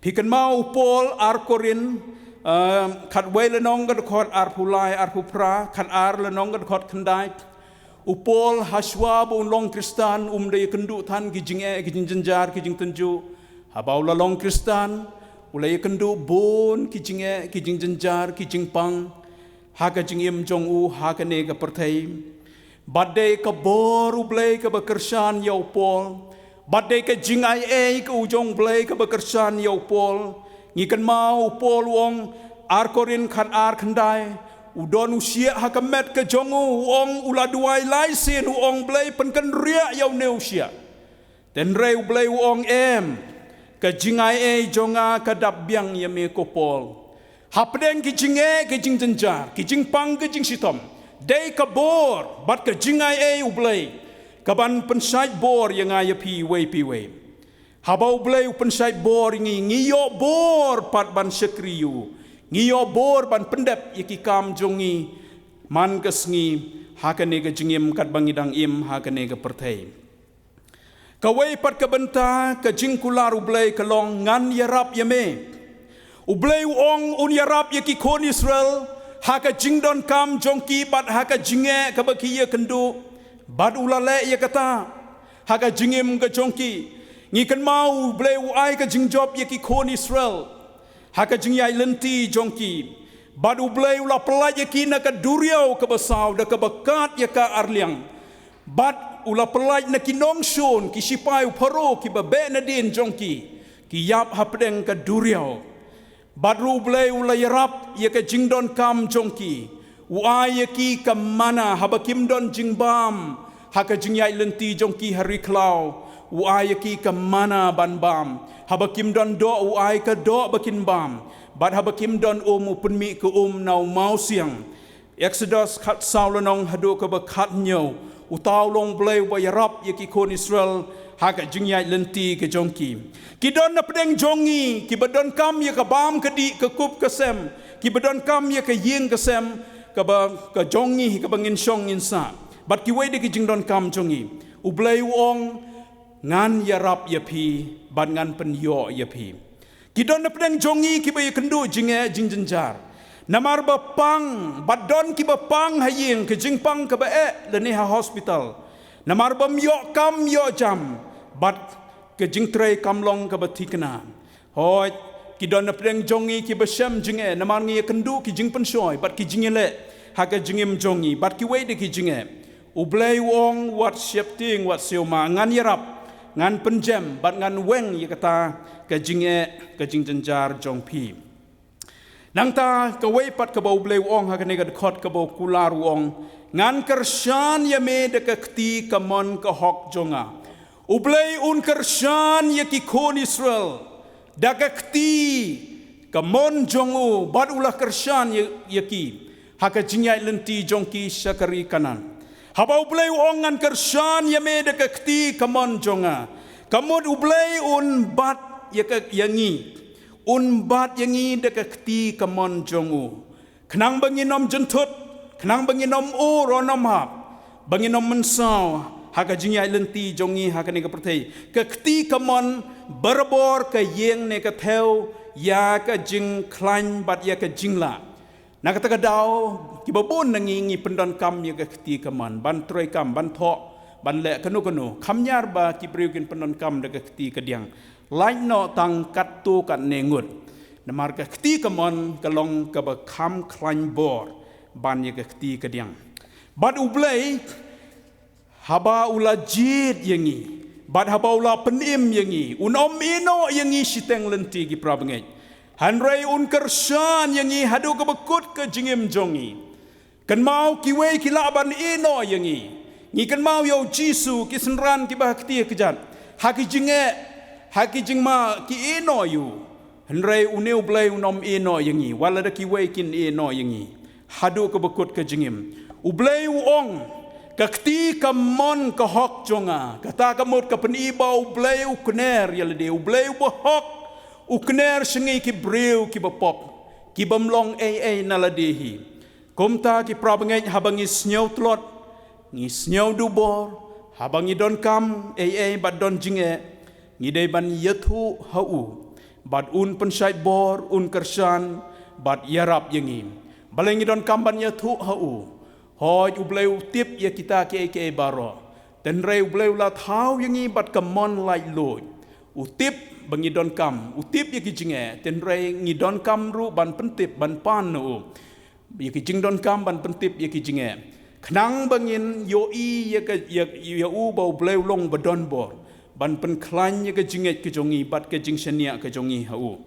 Phi kynmaw u Paul, Ar Korinth, um, khatwei lynnong ka dkhot arphew lai, arphew phra, khatar lynnong ka dkhot khyndai. U Paul, hashwa ba un long Khristan, um da ïakynduh than ki jingeh, ki jingjynjar, ki jingtynjuh. Haba u la long Khristan, u la ïakynduh bun ki jingeh, ki jingjynjar, ki jingpang ha ka jingim jong u ha kane ka pyrthei. Bad dei ka bor U Blei kaba kyrshan ïa u Paul. Bad dei ka jingai ei ka u jong U Blei kaba kyrshan ïa u Paul. Ngi kynmaw u Paul u ong, Ar Korinth khatar khyndai, u don u shiah ha ka met ka jong u, u ong, u la duwai lai sien, u ong, "Blei, pynkynriah ïa une u shiah." Hynrei U Blei u ong, "Em, ka jingai ei jong nga ka dap biang ïa me ko Paul. Hapdeng ki jingeh, ki jingjynjar, ki jingpang, ki jingshitom, dei ka bor bad ka jingai ei U Blei kaban pynshait bor ïa nga ïa phi iwei pa iwei." Haba U Blei u pynshait bor ïa ngi, ngi ïoh bor pat ban shakri ïa u. Ngi ïoh bor ban pyndep ïa ki kam jong ngi man ka sngi ha kane ka jingim katba ngi dang im ha kane ka pyrthei. Kawei pat ka bynta ka jingkular U Blei ka long, "Ngan ïarap ïa me." U Blei u ong un ïarap ïa ki khun Israel ha ka jingdonkam jong ki bad ha ka jingeh kaba ki ïakynduh. Bad u la leh ïa kata ha ka jingim ka jong ki. Ngi kynmaw U Blei u ai ka jingjop ïa ki khun Israel ha ka jingïaid lynti jong ki. Bad U Blei u la pyllait ïa ki na ka duriaw kaba saw da kaba kat ïa ka arliang. Bad u la pyllait na ki nongshun, ki shipai u Pharaoh kiba beh nadien jong ki, ki ïap hapdeng ka duriaw. Bad ruh U Blei u la ïarap ïa ka jingdonkam jong ki. U ai ïa ki ka manna haba kim don jingbam ha ka jingïaid lynti jong ki ha ri khlaw. U ai ïa ki ka manna ban bam. Haba kim don doh, u ai ka doh ba kin bam. Bad haba kim don um, u pynmih ka um na u mawsiang. Exodus khatsaw lynnong haduh kaba khathynñiew. Uta u long Blei uba ïarap ïa ki khun Israel ha ka jingïaid lynti ka jong ki. Ki don na pdeng jong ngi kiba donkam ïa ka bam ka dih, ka kup ka sem, kiba donkam ïa ka ïing ka sem kaba ka jong ngi, kaba ngin shong ngin sah. Bad kiwei de ki jingdonkam jong ngi. U Blei u ong, "Ngan ïarap ïa phi bad ngan pynïoh ïa phi." Ki don na pdeng jong ngi kiba ïakynduh jingeh jingjynjar. Namar ba pang, bad don kiba pang ha ïing, ka jingpang kaba eh lane ha hospital. Namar bym ïoh kam ïoh jam, bad ka jingtrei kam long kaba thikna. Hooid, ki don na pdeng jong ngi kiba shem jingeh namar ngi ïakynduh ki jingpynshoi bad ki jingïaleh ha ka jingim jong ngi, bad kiwei de ki jingeh. U Blei u ong, "Wat sheptieng, wat siew ma, ngan ïarap, ngan pynjem bad ngan weng ïa kata ka jingeh, ka jingjynjar jong phi." Nangta kawei pat kaba U Blei u ong ha kane ka dkhot kaba u kular u ong, ngan kyrshan ïa me da ka kti kamon ka hok jong nga. U Blei un kyrshan ïa ki khun Israel da ka kti kamon jong u, bad u la kyrshan ïa, ïa ki ha ka jingïaid lynti jong ki sha ka ri Kanaan. Haba U Blei u ong ngan kyrshan ïa me da ka kti kamon jong nga, ka mut U Blei un bat ïa ka, ïa ngi. Un bat ïa ngi da ka kti kamon jong u. Khnang ba ngin ym jynthut, khnang ba ngin ym ur, ym hap, ba ngin ym mynsaw ha ka jingïaid lynti jong ngi ha kane ka pyrthei. Ka kti kamon barabor ka ïeng ne ka thew ïa ka jingkhlaiñ bad ïa ka jinglah. Na kata ka daw, kiba bun na ngi ngi pyndonkam ïa ka kti kamon, ban trei kam, ban thoh, ban leh kano kano. Kham ñiar ba ki briew kin pyndonkam da ka kti kadiang. Lait noh tang katto katne ngut. Namar ka kti kamon ka long kaba kham khlaiñ bor ban ïa ka kti kadiang. Bad U Blei, haba u la jied ïa ngi, bad haba u la pynim ïa ngi, un ym ïehnoh ïa ngi shiteng lynti, ki para bangeit. Hynrei un kyrshan ïa ngi haduh kaba kut ka jingim jong ngi. Kynmaw, kiwei ki lah ban ïehnoh ïa ngi. Ngi kynmaw ïa U Jisu, ki synran kiba ha kti kjat, ha ki jingeh, ha ki jingma, ki ïehnoh ïa u. Hynrei une U Blei un ym ïehnoh ïa ngi, wat lada kiwei kin ïehnoh ïa ngi. Haduh kaba kut ka jingim. U Blei u ong, ka kti kamon ka hok jong nga. Kata ka mut ka pyni ba U Blei u kner ïa lade, U Blei uba hok, u kner sha ngi ki briew kiba pop, ki bym long ei ei na lade hi. Kumta, ki para bangeit, haba ngi sngew tlot, ngi sngew duh bor, haba ngi donkam ei ei bad don jingeh, ngi dei ban ïathuh ha u, bad un pynshait bor, un kyrshan bad ïarap ïa ngi. Balei ngi donkam ban ïathuh ha u? Hooid, U Blei u tip ïa kita kiei kiei baroh. Hynrei U Blei u la thaw ïa ngi bad ka mon laitluid. U tip ba ngi donkam, u tip ïa ki jingeh, hynrei ngi donkam ruh ban pyntip, ban pan na u ïa ki jingdonkam, ban pyntip ïa ki jingeh, khnang ba ngin ïohi ïa ka, ïa, ïa u ba U Blei u long ba don bor ban pynkhlaiñ ïa ka jingngeit ka jong ngi bad ka jingshaniah ka jong ngi ha u.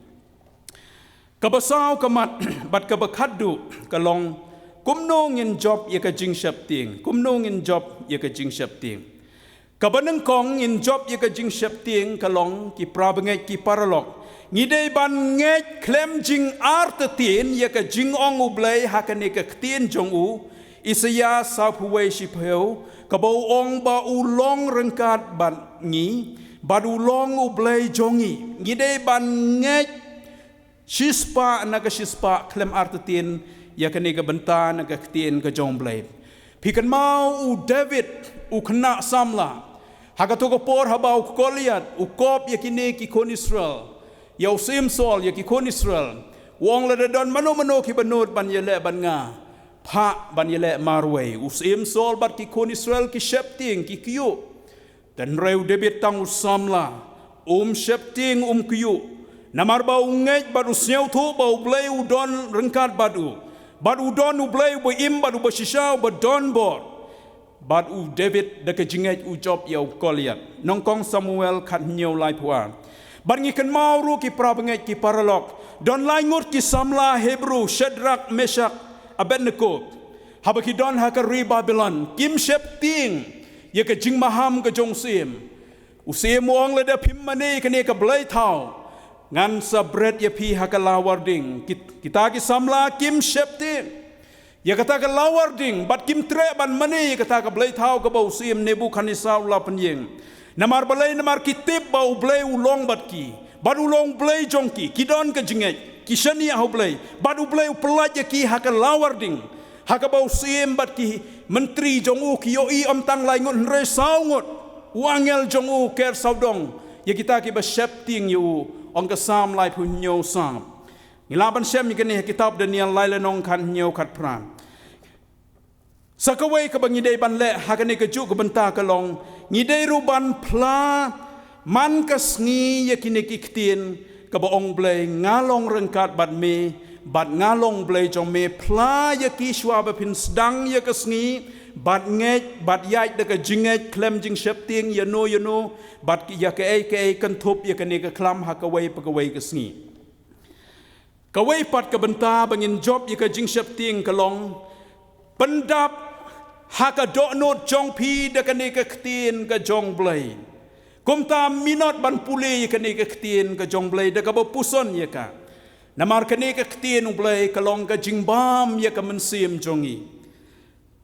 Kaba saw ka mat, bad kaba khatduh ka long, kumno ngin jop ïa ka jingsheptieng, kumno ngin jop ïa ka jingsheptieng. Kaba nyngkong, ngin jop ïa ka jingsheptieng ka long, ki para bangeit, ki paralok, ngi dei ban ngeit khlem jingartatien ïa ka jingong U Blei ha kane ka ktien jong u, Isaïah sawphew wei shiphew, kaba u ong ba u long ryngkat bad ngi, bad u long U Blei jong ngi. Ngi dei ban ngeit shispah na ka shispah khlem artatien ïa kane ka bynta na ka ktien ka jong U Blei. Phi kynmaw u David, u khynnah samla, ha kato ka por haba u Goliath u kop ïa kine ki khun Israel, ïa u Syiem Saul, ïa ki khun Israel, u ong, lada don mano mano kiba nud ban ïaleh bad nga, phah ban ïaleh marwei. U Syiem Saul bad ki khun Israel ki sheptieng, ki kyiuh. Hynrei u David, tang u samla, um sheptieng, um kyiuh. Namar ba u ngeit bad u sngewthuh ba U Blei u don ryngkat bad u, bad u don U Blei uba im bad uba shisha, uba don bor. Bad u David da ka jingngeit u jop ïa u Goliath. Nyngkong Samuel khathynñiew, laiphew ar. Bad ngi kynmaw ruh, ki para bangeit, ki paralok, don lai ngut ki samla Hebru, Shadrak, Meshak, Abednego, haba ki don ha ka ri Babilon, kim sheptieng ïa ka jingmaham ka jong u syiem. U syiem u ong, lada phim mane ïa kane ka blei thaw, ngan sa bret ïa phi ha ka lawar ding. Kit-, kita ki samla kim sheptieng ïa kata ka lawar ding, bad kim treh ban mane ïa kata ka blei thaw kaba u syiem Nebukhadnessar u la pynïeng. Namar balei? Namar ki tip ba U Blei u long bad ki, bad u long U Blei jong ki, ki don ka jingngeit, ki shaniah ha U Blei, bad U Blei u pyllait ïa ki ha ka lawar ding, ha kaba u syiem bad ki myntri jong u ki ïohi ym tang lai ngut hynrei saw ngut. U angel jong u ker sawdong ïa kita kiba sheptieng ïa u, ong ka Salm laiphew hynñiew, Salm. Ngi lah ban shem ïa kane ha kitab Daniel lai lynnong, khathynñiew, khatphra. Sa kawei kaba ngi dei ban leh ha kane kajuh ka bynta ka long, ngi dei ruh ban phla man ka sngi ïa kine ki ktien kaba ong U Blei, nga long ryngkat bad me, bad nga long U Blei jong me. Phla ïa ki shuwa ba phin sdang ïa ka sngi, bad ngeit, bad ïaid da ka jingngeit khlem jingsheptieng ïano ïano, bad ïa kaei kaei, kynthup ïa kane ka khlam ha kawei pa kawei ka sngi. Kawei pat ka bynta ba ngin jop ïa ka jingsheptieng ka long, pyndap ha ka dohnud jong phi da kane ka ktien ka jong Blei. Kumta minot ban pule ïa kane ka ktien ka jong Blei da kaba puson ïa ka. Namar kane ka ktien u Blei ka long ka jingbam ïa ka mynsiem jong ngi.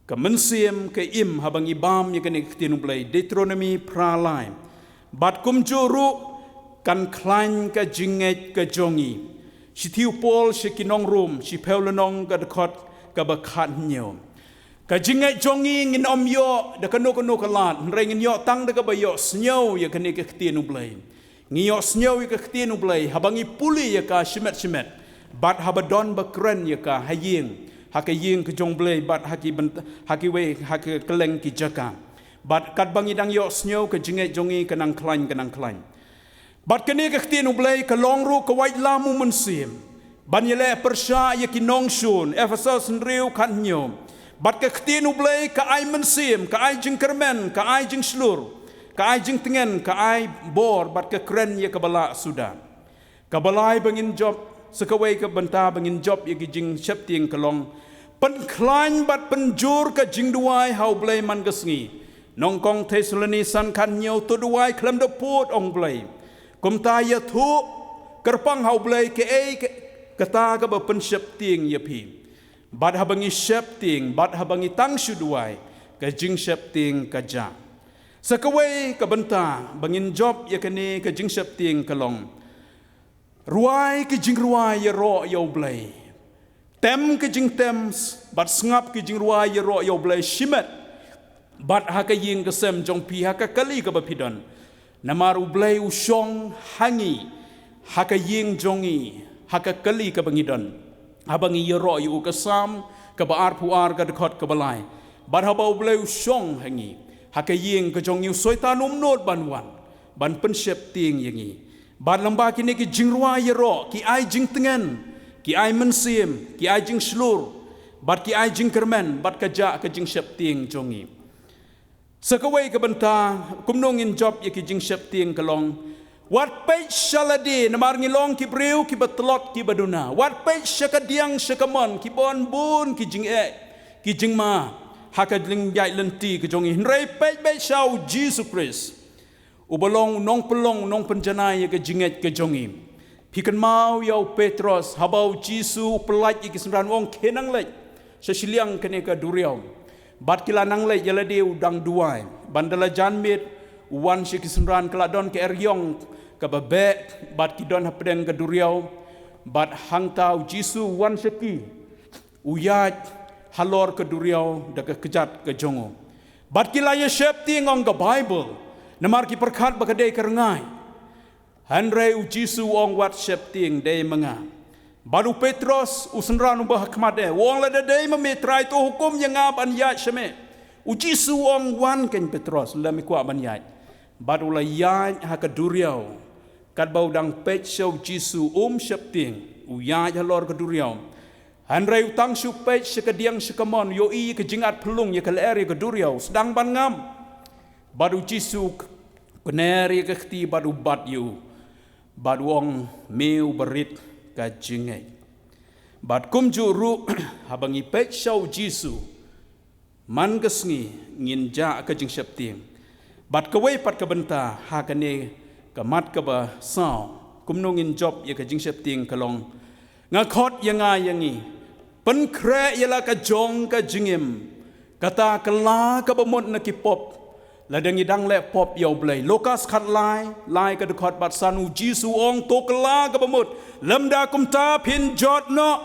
Ka mynsiem ka im haba ngi bam ïa kane ka ktien u Blei, Deuteronomi phra lai. Bad kumjuh ruh kan khlaiñ ka jingngeit ka jong ngi. Shithi u Paul sha ki nong Rom, shiphew lynnong ka dkhot kaba khathynñiew. Ka jingngeit jong ngi ngin ym ïoh da kano kano ka lad, hynrei ngin ïoh tang da kaba ïohsngew ïa kane ka ktien u Blei. Ngi ïohsngew ïa ka ktien u Blei haba ngi pule ïa ka shimet shimet. Bad haba don ba kren ïa ka ha ïing, ha ka ïing ka jong Blei, bad ha ki bynta, ha kiwei, ha ka kylleng ki jaka. Bad katba ngi dang ïohsngew, ka jingngeit jong ngi ka nang khlaiñ, ka nang khlaiñ. Bad kane ka ktien u Blei ka long ruh ka waitlam u mynsiem. Ban ïaleh pyrshah ïa ki nongshun, Ephesos hynriew khathynñiew. Bad ka ktien u Blei ka ai mynsiem, ka ai jingkyrmen, ka ai jingshlur, ka ai jingtngen, ka ai bor, bad ka kren ïa kaba lah suda. Kaba lai ba ngin jop, sa kawei ka bynta ba ngin jop ïa ki jingsheptieng ka long, pynkhlaiñ bad pynjur ka jingduwai ha u Blei man ka sngi. Nyngkong Thessaloni san khathynñiew, to duwai khlem da pud, ong Blei. Kumta ïathuh kyrpang ha u Blei kaei ka, kata kaba pynsheptieng ïa phi. Bad haba ngi sheptieng, bad haba ngi tang shu duwai, ka jingsheptieng ka jah. Sa kawei ka bynta ba ngin jop ïa kane ka jingsheptieng ka long, rwai ki jingrwai ïaroh ïa u Blei. Tem ki jingtem, bad sngap ki jingrwai ïaroh ïa u Blei shimet. Bad ha ka ïing ka sem jong phi, ha ka kali kaba phi don. Namar u Blei u shong ha ngi, ha ka ïing jong ngi, ha ka kali kaba ngi don. Haba ngi ïaroh ïa u, ka Salm kaba arphew ar ka dkhot kaba lai. Bad haba u Blei u shong ha ngi, ha ka ïing ka jong ngi, u Soitan um nud ban wan, ban pynsheptieng ïa ngi. Bad lyngba kine ki jingrwai ïaroh, ki ai jingtngen, ki ai mynsiem, ki ai jingshlur, bad ki ai jingkyrmen, bad ka jah ka jingsheptieng jong ngi. Sa kawei ka bynta, kumno ngin jop ïa ki jingsheptieng ka long, wat peit sha lade, namar ngi long ki briew kiba tlot kiba duna. Wat peit sha ka diang sha ka mon, ki bun bun ki jingeh, ki jingma ha ka jingïaid lynti ka jong ngi. Hynrei peit beit sha u Jisu Khrist, uba long u nongpynlong, u nongpynjanai ïa ka jingngeit ka jong ngi. Phi kynmaw ïa u Petros, haba u Jisu u pyllait ïa ki synran, u ong, khie nang leit sha shiliang kane ka duriaw. Bad ki la nang leit, ïa lade u dang duwai. Ban da la janmiet, u wan sha ki synran, ka la don ka eriong kaba beh, bad ki don hapdeng ka duriaw. Bad hangta u Jisu u wan sha ki, u ïaid halor ka duriaw da ka kjat ka jong u. Bad ki la ïa sheptieng, ong ka Baibl, namar ki pyrkhat ba ka dei ka rngai. Hynrei u Jisu u ong, wat sheptieng, dei ma nga. Bad u Petros, u synran uba ha khmat eh, u ong, lada dei ma me Trai, to hukum ïa nga ban ïaid sha me. U Jisu u ong, wan kein Petros, lada me kwah ban ïaid. Bad u la ïaid ha ka duriaw. Katba u dang peit sha u Jisu, um sheptieng, u ïaid halor ka duriaw. Hynrei u tang shu peit sha ka diang sha ka mon, u ïohi ïa ka jingat phyllung, ïa ka lyer ïa ka duriaw, sdang ban ngam. Bad u Jisu u kner ïa ka kti bad u bat ïa u. Bad u ong, me uba rit ka jingngeit. Bad kumjuh ruh, haba ngi peit sha u Jisu, man ka sngi ngin jah ka jingsheptieng. Bad kawei pat ka bynta, ha kane ka mat kaba saw, kumno ngin jop ïa ka jingsheptieng ka long, nga khot ïa nga ïa ngi, pynkhreh ïa la ka jong ka jingim, kata kylla kaba mut na ki pop, lada ngi dang leh pop ïa u Blei. Lukas khatlai, lai ka dkhot bad san, u Jisu u ong, to kylla kaba mut, lymda kumta phin jot noh.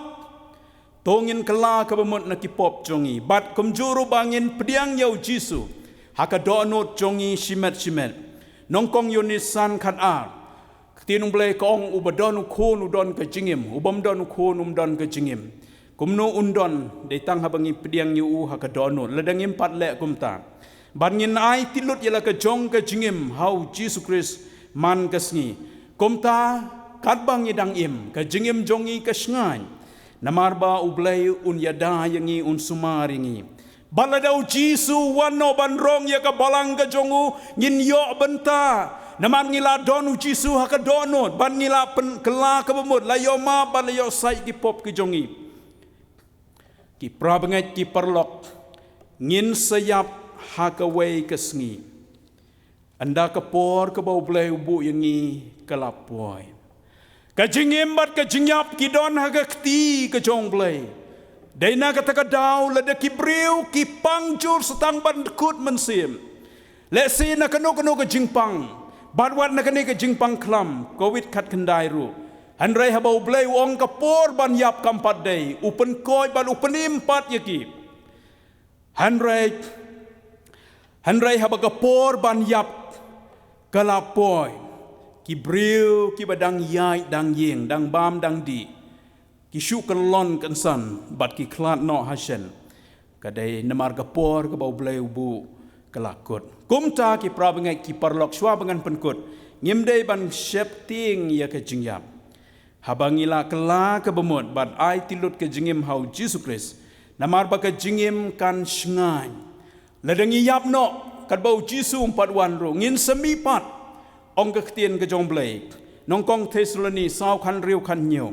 To ngin kylla kaba mut na ki pop jong ngi. Bad kumjuh ruh ba ngin pdiang ïa u Jisu ha ka dohnud jong ngi shimet shimet. Nyngkong Ïoannis san khatar. Ka ktien u Blei ka ong, uba don u khun u don ka jingim, ubym don u khun um don ka jingim. Kumno un don, dei tang haba ngi pdiang ïa u ha ka dohnud. Lada ngim pat leh kumta, bad ngin ai tylli lut ïa la ka jong ka jingim ha u Jisu Khrist man ka sngi. Kumta, katba ngi dang im, ka jingim jong ngi ka shngaiñ. Namar ba u Blei un ïada ïa ngi, un sumar ïa ngi. Bad lada u Jisu u wan noh ban rong ïa ka balang ka jong u, ngin ïoh bynta. Namar ngi la don u Jisu ha ka dohnud, bad ngi la pynkylla ka bamut, la ïoh map, bad la ïoh sait ki pop ki jong ngi. Ki parabangeit ki paralok, ngin sa ïap ha kawei ka sngi. Ynda ka por kaba U Blei u buh ïa ngi ka la poi. Ka jingim bad ka jingïap ki don ha ka kti ka jong U Blei. Dei na kata ka daw lada ki briew ki pang jur sa tang ban kut mynsiem. Lehse na kano kano ka jingpang. Bad wat na kane ka jingpang khlam, covid khatkhyndai ruh. Hynrei haba U Blei u ong ka por ban ïap kam pat dei, u pynkoit bad u pynim pat ïa ki. Hynrei, hynrei haba ka por ban ïap ka la poi, ki briew kiba dang ïaid dang ïeng, dang bam dang dih, ki shu kyllon kynsan bad ki khlad noh ha shen. Ka dei namar ka por kaba U Blei u buh ka la kut. Kumta ki parabangeit ki paralok, shuwa ba ngan pynkut, ngim dei ban sheptieng ïa ka jingïap. Haba ngi la kylla ka bamut bad aiti lut ka jingim ha U Jisu Khrist. Namar ba ka jingim kan shngaiñ. Lada ngi ïap noh, katba U Jisu um pat wan ruh, ngin sa mih pat, ong ka ktien ka jong U Blei. Nyngkong Thessaloni saw khan hynriew khan hynñiew.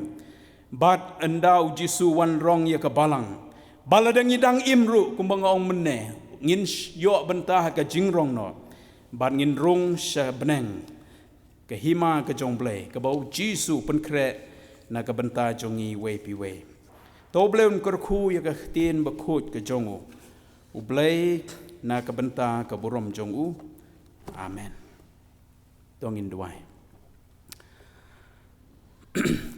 Bad ynda U Jisu wan rong ïa ka balang, ba lada ngi dang im ruh, kumba nga ong mynne, ngin sh-, ïoh bynta ha ka jingrong noh. Bad ngin rung sha bneng. Ka hima ka jong U Blei, kaba U Jisu pynkhreh na ka bynta jong ngi iwei pa iwei. To U Blei un kyrkhu ïa ka ktien bakhuid ka jong u. U Blei na ka bynta ka burom jong u. Amen. To ngin duwai.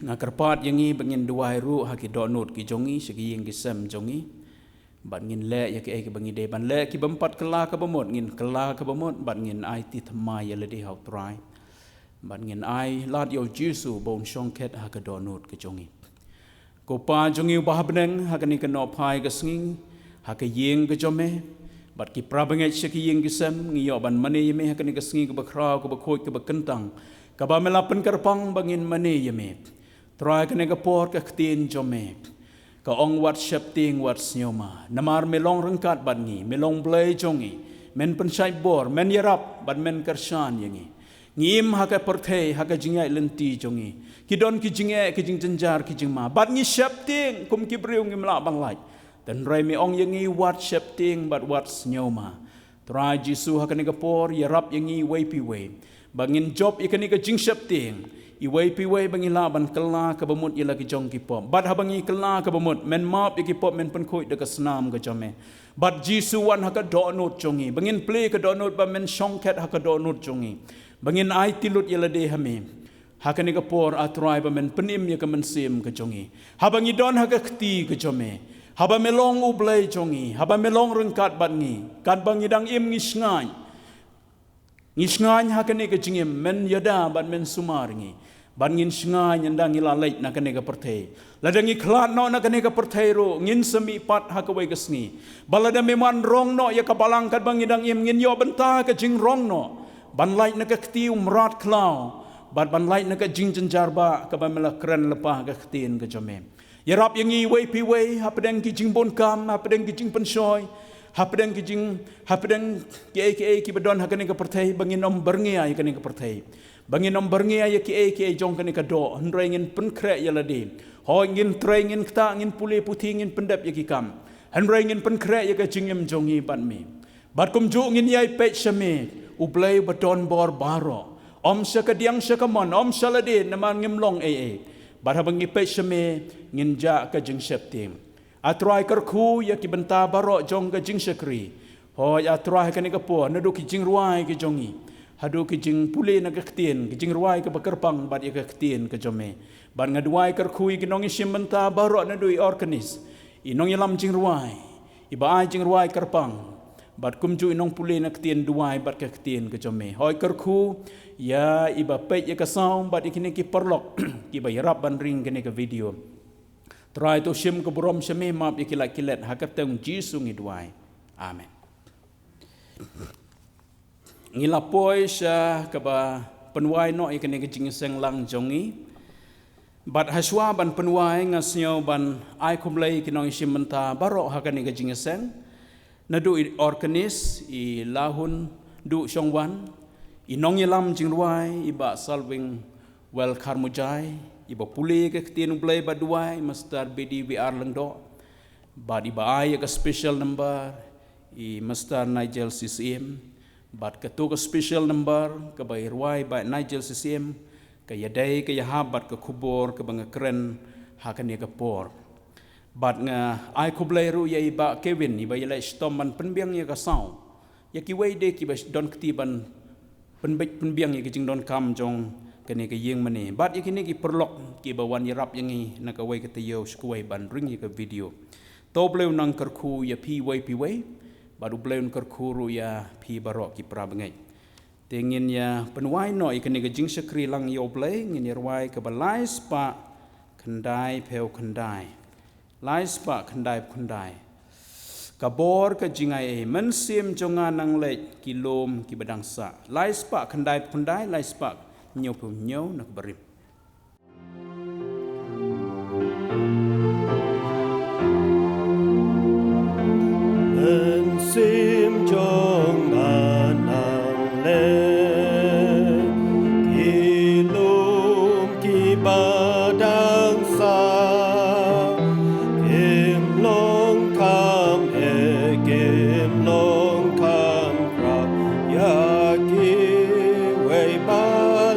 Nga kyrpad ïa ngi ba ngin duwai ruh ha ki dohnud ki jong ngi, sha ki ïing ki sem jong ngi. Bad ngin leh ïa kiei kiba ngi dei ban leh, kiba ym pat kylla ka bamut, ngin kylla ka bamut, bad ngin aiti thymmai ïa lade ha U Trai. Bad ngin ai lad ïa U Jisu ba un shongkhet ha ka dohnud ka jong ngi. Ko Pa jong ngi uba ha bneng, ha kane ka nohphai ka sngi, ha ka ïing ka jong me, bad ki parabangeit sha ki ïing ki sem, ngi ïoh ban mane ïa me ha kane ka sngi kaba khraw, kaba khuid, kaba kyntang, kaba me la pynkyrpang ba ngin mane ïa me. Trai, kane ka por ka ktien jong me ka ong, wat sheptieng, wat sngewma. Namar me long ryngkat bad ngi, me long Blei jong ngi, men pynshait bor, men ïarap bad men kyrshan ïa ngi. Ngi im ha ka pyrthei, ha ka jingïaid lynti jong ngi, ki don ki jingeh, ki jingjynjar, ki jingma, bad ngi sheptieng kum ki briew ngim lah ban lait. Hynrei me ong ïa ngi, wat sheptieng bad wat sngewma. Trai Jisu, ha kane ka por, ïarap ïa ngi iwei pa iwei ba ngin jop ïa kane ka jingsheptieng, iwei pa iwei ba ngin lah ban kylla ka bamut ïa la ki jong ki pop. Bad haba ngi kylla ka bamut, men map ïa ki pop, men pynkhuid da ka snam ka jong me. Bad Jisu, wan ha ka dohnud jong ngi, ba ngin plie ka dohnud, ba men shongkhet ha ka dohnud jong ngi, ba ngin aiti lut ïa lade ha me. Ha kane ka por, A Trai, ba men pynim ïa ka mynsiem ka jong ngi. Haba ngi don ha ka kti ka jong me, haba me long U Blei jong ngi, haba me long ryngkat bad ngi, katba ngi dang im ngi shngaiñ. Ngi shngaiñ ha kane ka jingim, men ïada bad men sumar ngi. Bad ngin shngaiñ ynda ngi la leit na kane ka pyrthei. Lada ngi khlad noh na kane ka pyrthei ruh, ngin sa mih pat ha kawei ka sngi. Bad lada me wan rong noh ïa ka balang katba ngi dang im, ngin ïoh bynta ka jingrong noh ban lait na ka kti u mrad khlaw, bad ban lait na ka jingjynjar ba kaba me la kren lypa ha ka ktien ka jong me. Ïarap ïa ngi iwei pa iwei, hapdeng ki jingbun kam, hapdeng ki jingpynshoi, hapdeng ki jing, hapdeng kiei kiei kiba don ha kane ka pyrthei, ba ngin ym byrngia ïa kane ka pyrthei, ba ngin ym byrngia ïa kiei kiei jong kane ka doh, hynrei ngin pynkhreh ïa lade. Hooid, ngin trei, ngin ktah, ngin pule puthi, ngin pyndep ïa ki kam, hynrei ngin pynkhreh ïa ka jingim jong ngi bad me. Bad kumjuh ngin ïai peit sha me, U Blei uba don bor baroh. Ym sha ka diang sha ka mon, ym sha lade, namar ngim long ei ei. Bad haba ngi peit sha me, ngin jah ka jingsheptieng. A Trai, kyrkhu ïa ki bynta baroh jong ka jingshakri. Hooid A Trai, ha kane ka por, naduh ki jingrwai ki jong ngi, haduh ki jingpule na ka ktien, ki jingrwai kaba kyrpang bad ïa ka ktien ka jong me. Bad nga duwai kyrkhu ïa ki nongïashim bynta baroh, naduh i organist, i nongïalam jingrwai, iba ai jingrwai kyrpang, bad kumjuh i nongpule na ktien, duwai bad ka ktien ka jong me. Hooid, kyrkhu ïa iba peit ïa ka sound bad ïa kine ki paralok kiba ïarap ban ring kane ka video. Trai, to shim ka burom sha me, map ïa ki lait ki let, ha ka kyrteng Jisu ngi duwai. Amen. Ngi la poi sha kaba pynwai noh ïa kane ka jingïaseng lang jong ngi. Bad hashwa ban pynwai, nga sngew ban ai khublei ki nongïashim bynta baroh ha kane ka jingïaseng. Naduh i organist, i Lahun Duh Shongwan, I nongïalam jingrwai, i Bah Salwing Wel Kharmujai, i ba pule ka ktien U Blei bad duwai, Mister B D V R Lyngdoh, bad i ba ai ïa ka special number, i Mister Nigel C C M, bad kato ka special number, kaba i rwai Bah Nigel C C M, ka ïadei ka ïahap bad ka khubor kaba nga kren ha kane ka por. Bad nga ai khublei ruh ïa i Bah Kevin, i ba ïaleh shitom ban pynbiang ïa ka sound. Ïa kiwei de kiba don kti ban pynbeit pynbiang ïa ki jingdonkam jong kane ka ïing mane. Bad ïa kine ki paralok kiba wan ïarap ïa ngi na kawei ka taïew sha kawei ban ring ïa ka video. To U Blei un nang kyrkhu ïa phi wei phi wei. Bad U Blei un kyrkhu ruh ïa phi baroh ki para bangeit. Te ngin ïa pynwai noh ïa kane ka jingshakri lang ïa U Blei, ngin ïa rwai kaba lai spah khyndai phew khyndai. Lai spah khyndai phew khyndai. Ka bor ka jingai ei, mynsiem jong nga nang leit, ki lum kiba dang sah. Lai spah khyndai phew khyndai, lai spah hynñiew phew hynñiew na ka barim. Mynsiem jong nga nang leh, ki lum kiba dang sah, kim long kham eh, kim long kham khraw, ïa kiwei ba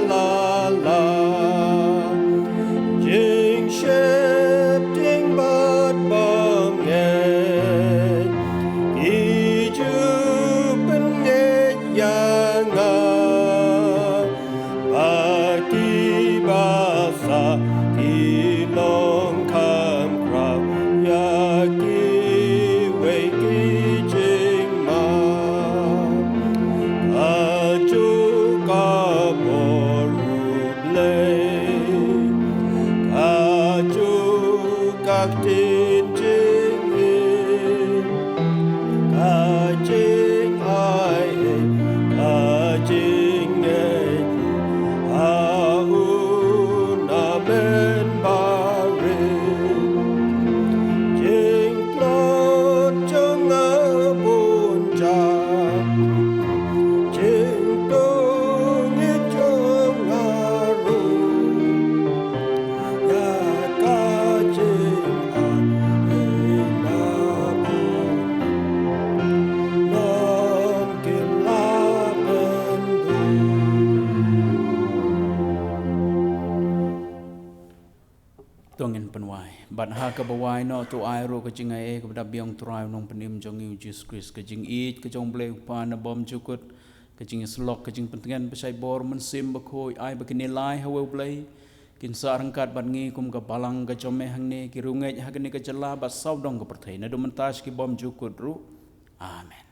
la lah. Jingsheptieng bad bangeit, ki ju pynngeit ïa nga. Bad kiba sah ki long kham khraw ïa kiwei ki jingma. Kajuh ka bor U Blei, kajuh ka ktien jingim, ka jingai ei, ka jingngeit ha u na men barit. Jingtlot jong nga bun jait, jingtngit jong nga ruh, ïa ka jingai ei na bun, ngam kim lah pynduh. To ngin pynwai. Bad ha kaba wai noh to ai ruh ka jingai ei kaba da biang U Trai U Nongpynim jong ngi U Jisu Khrist, ka jingïeit ka jong U Blei U Kpa na bymjukut, ka jingïasyllok, ka jingpyntngen bashai bor Mynsiem Bakhuid, ai ba kine lai ha uwei U Blei kin sah ryngkat bad ngi kum ka balang ka jong me hangne, ki riewngeit ha kane ka jylla bad sawdong ka pyrthei, naduh mynta sha ki bymjukut ruh. Amen.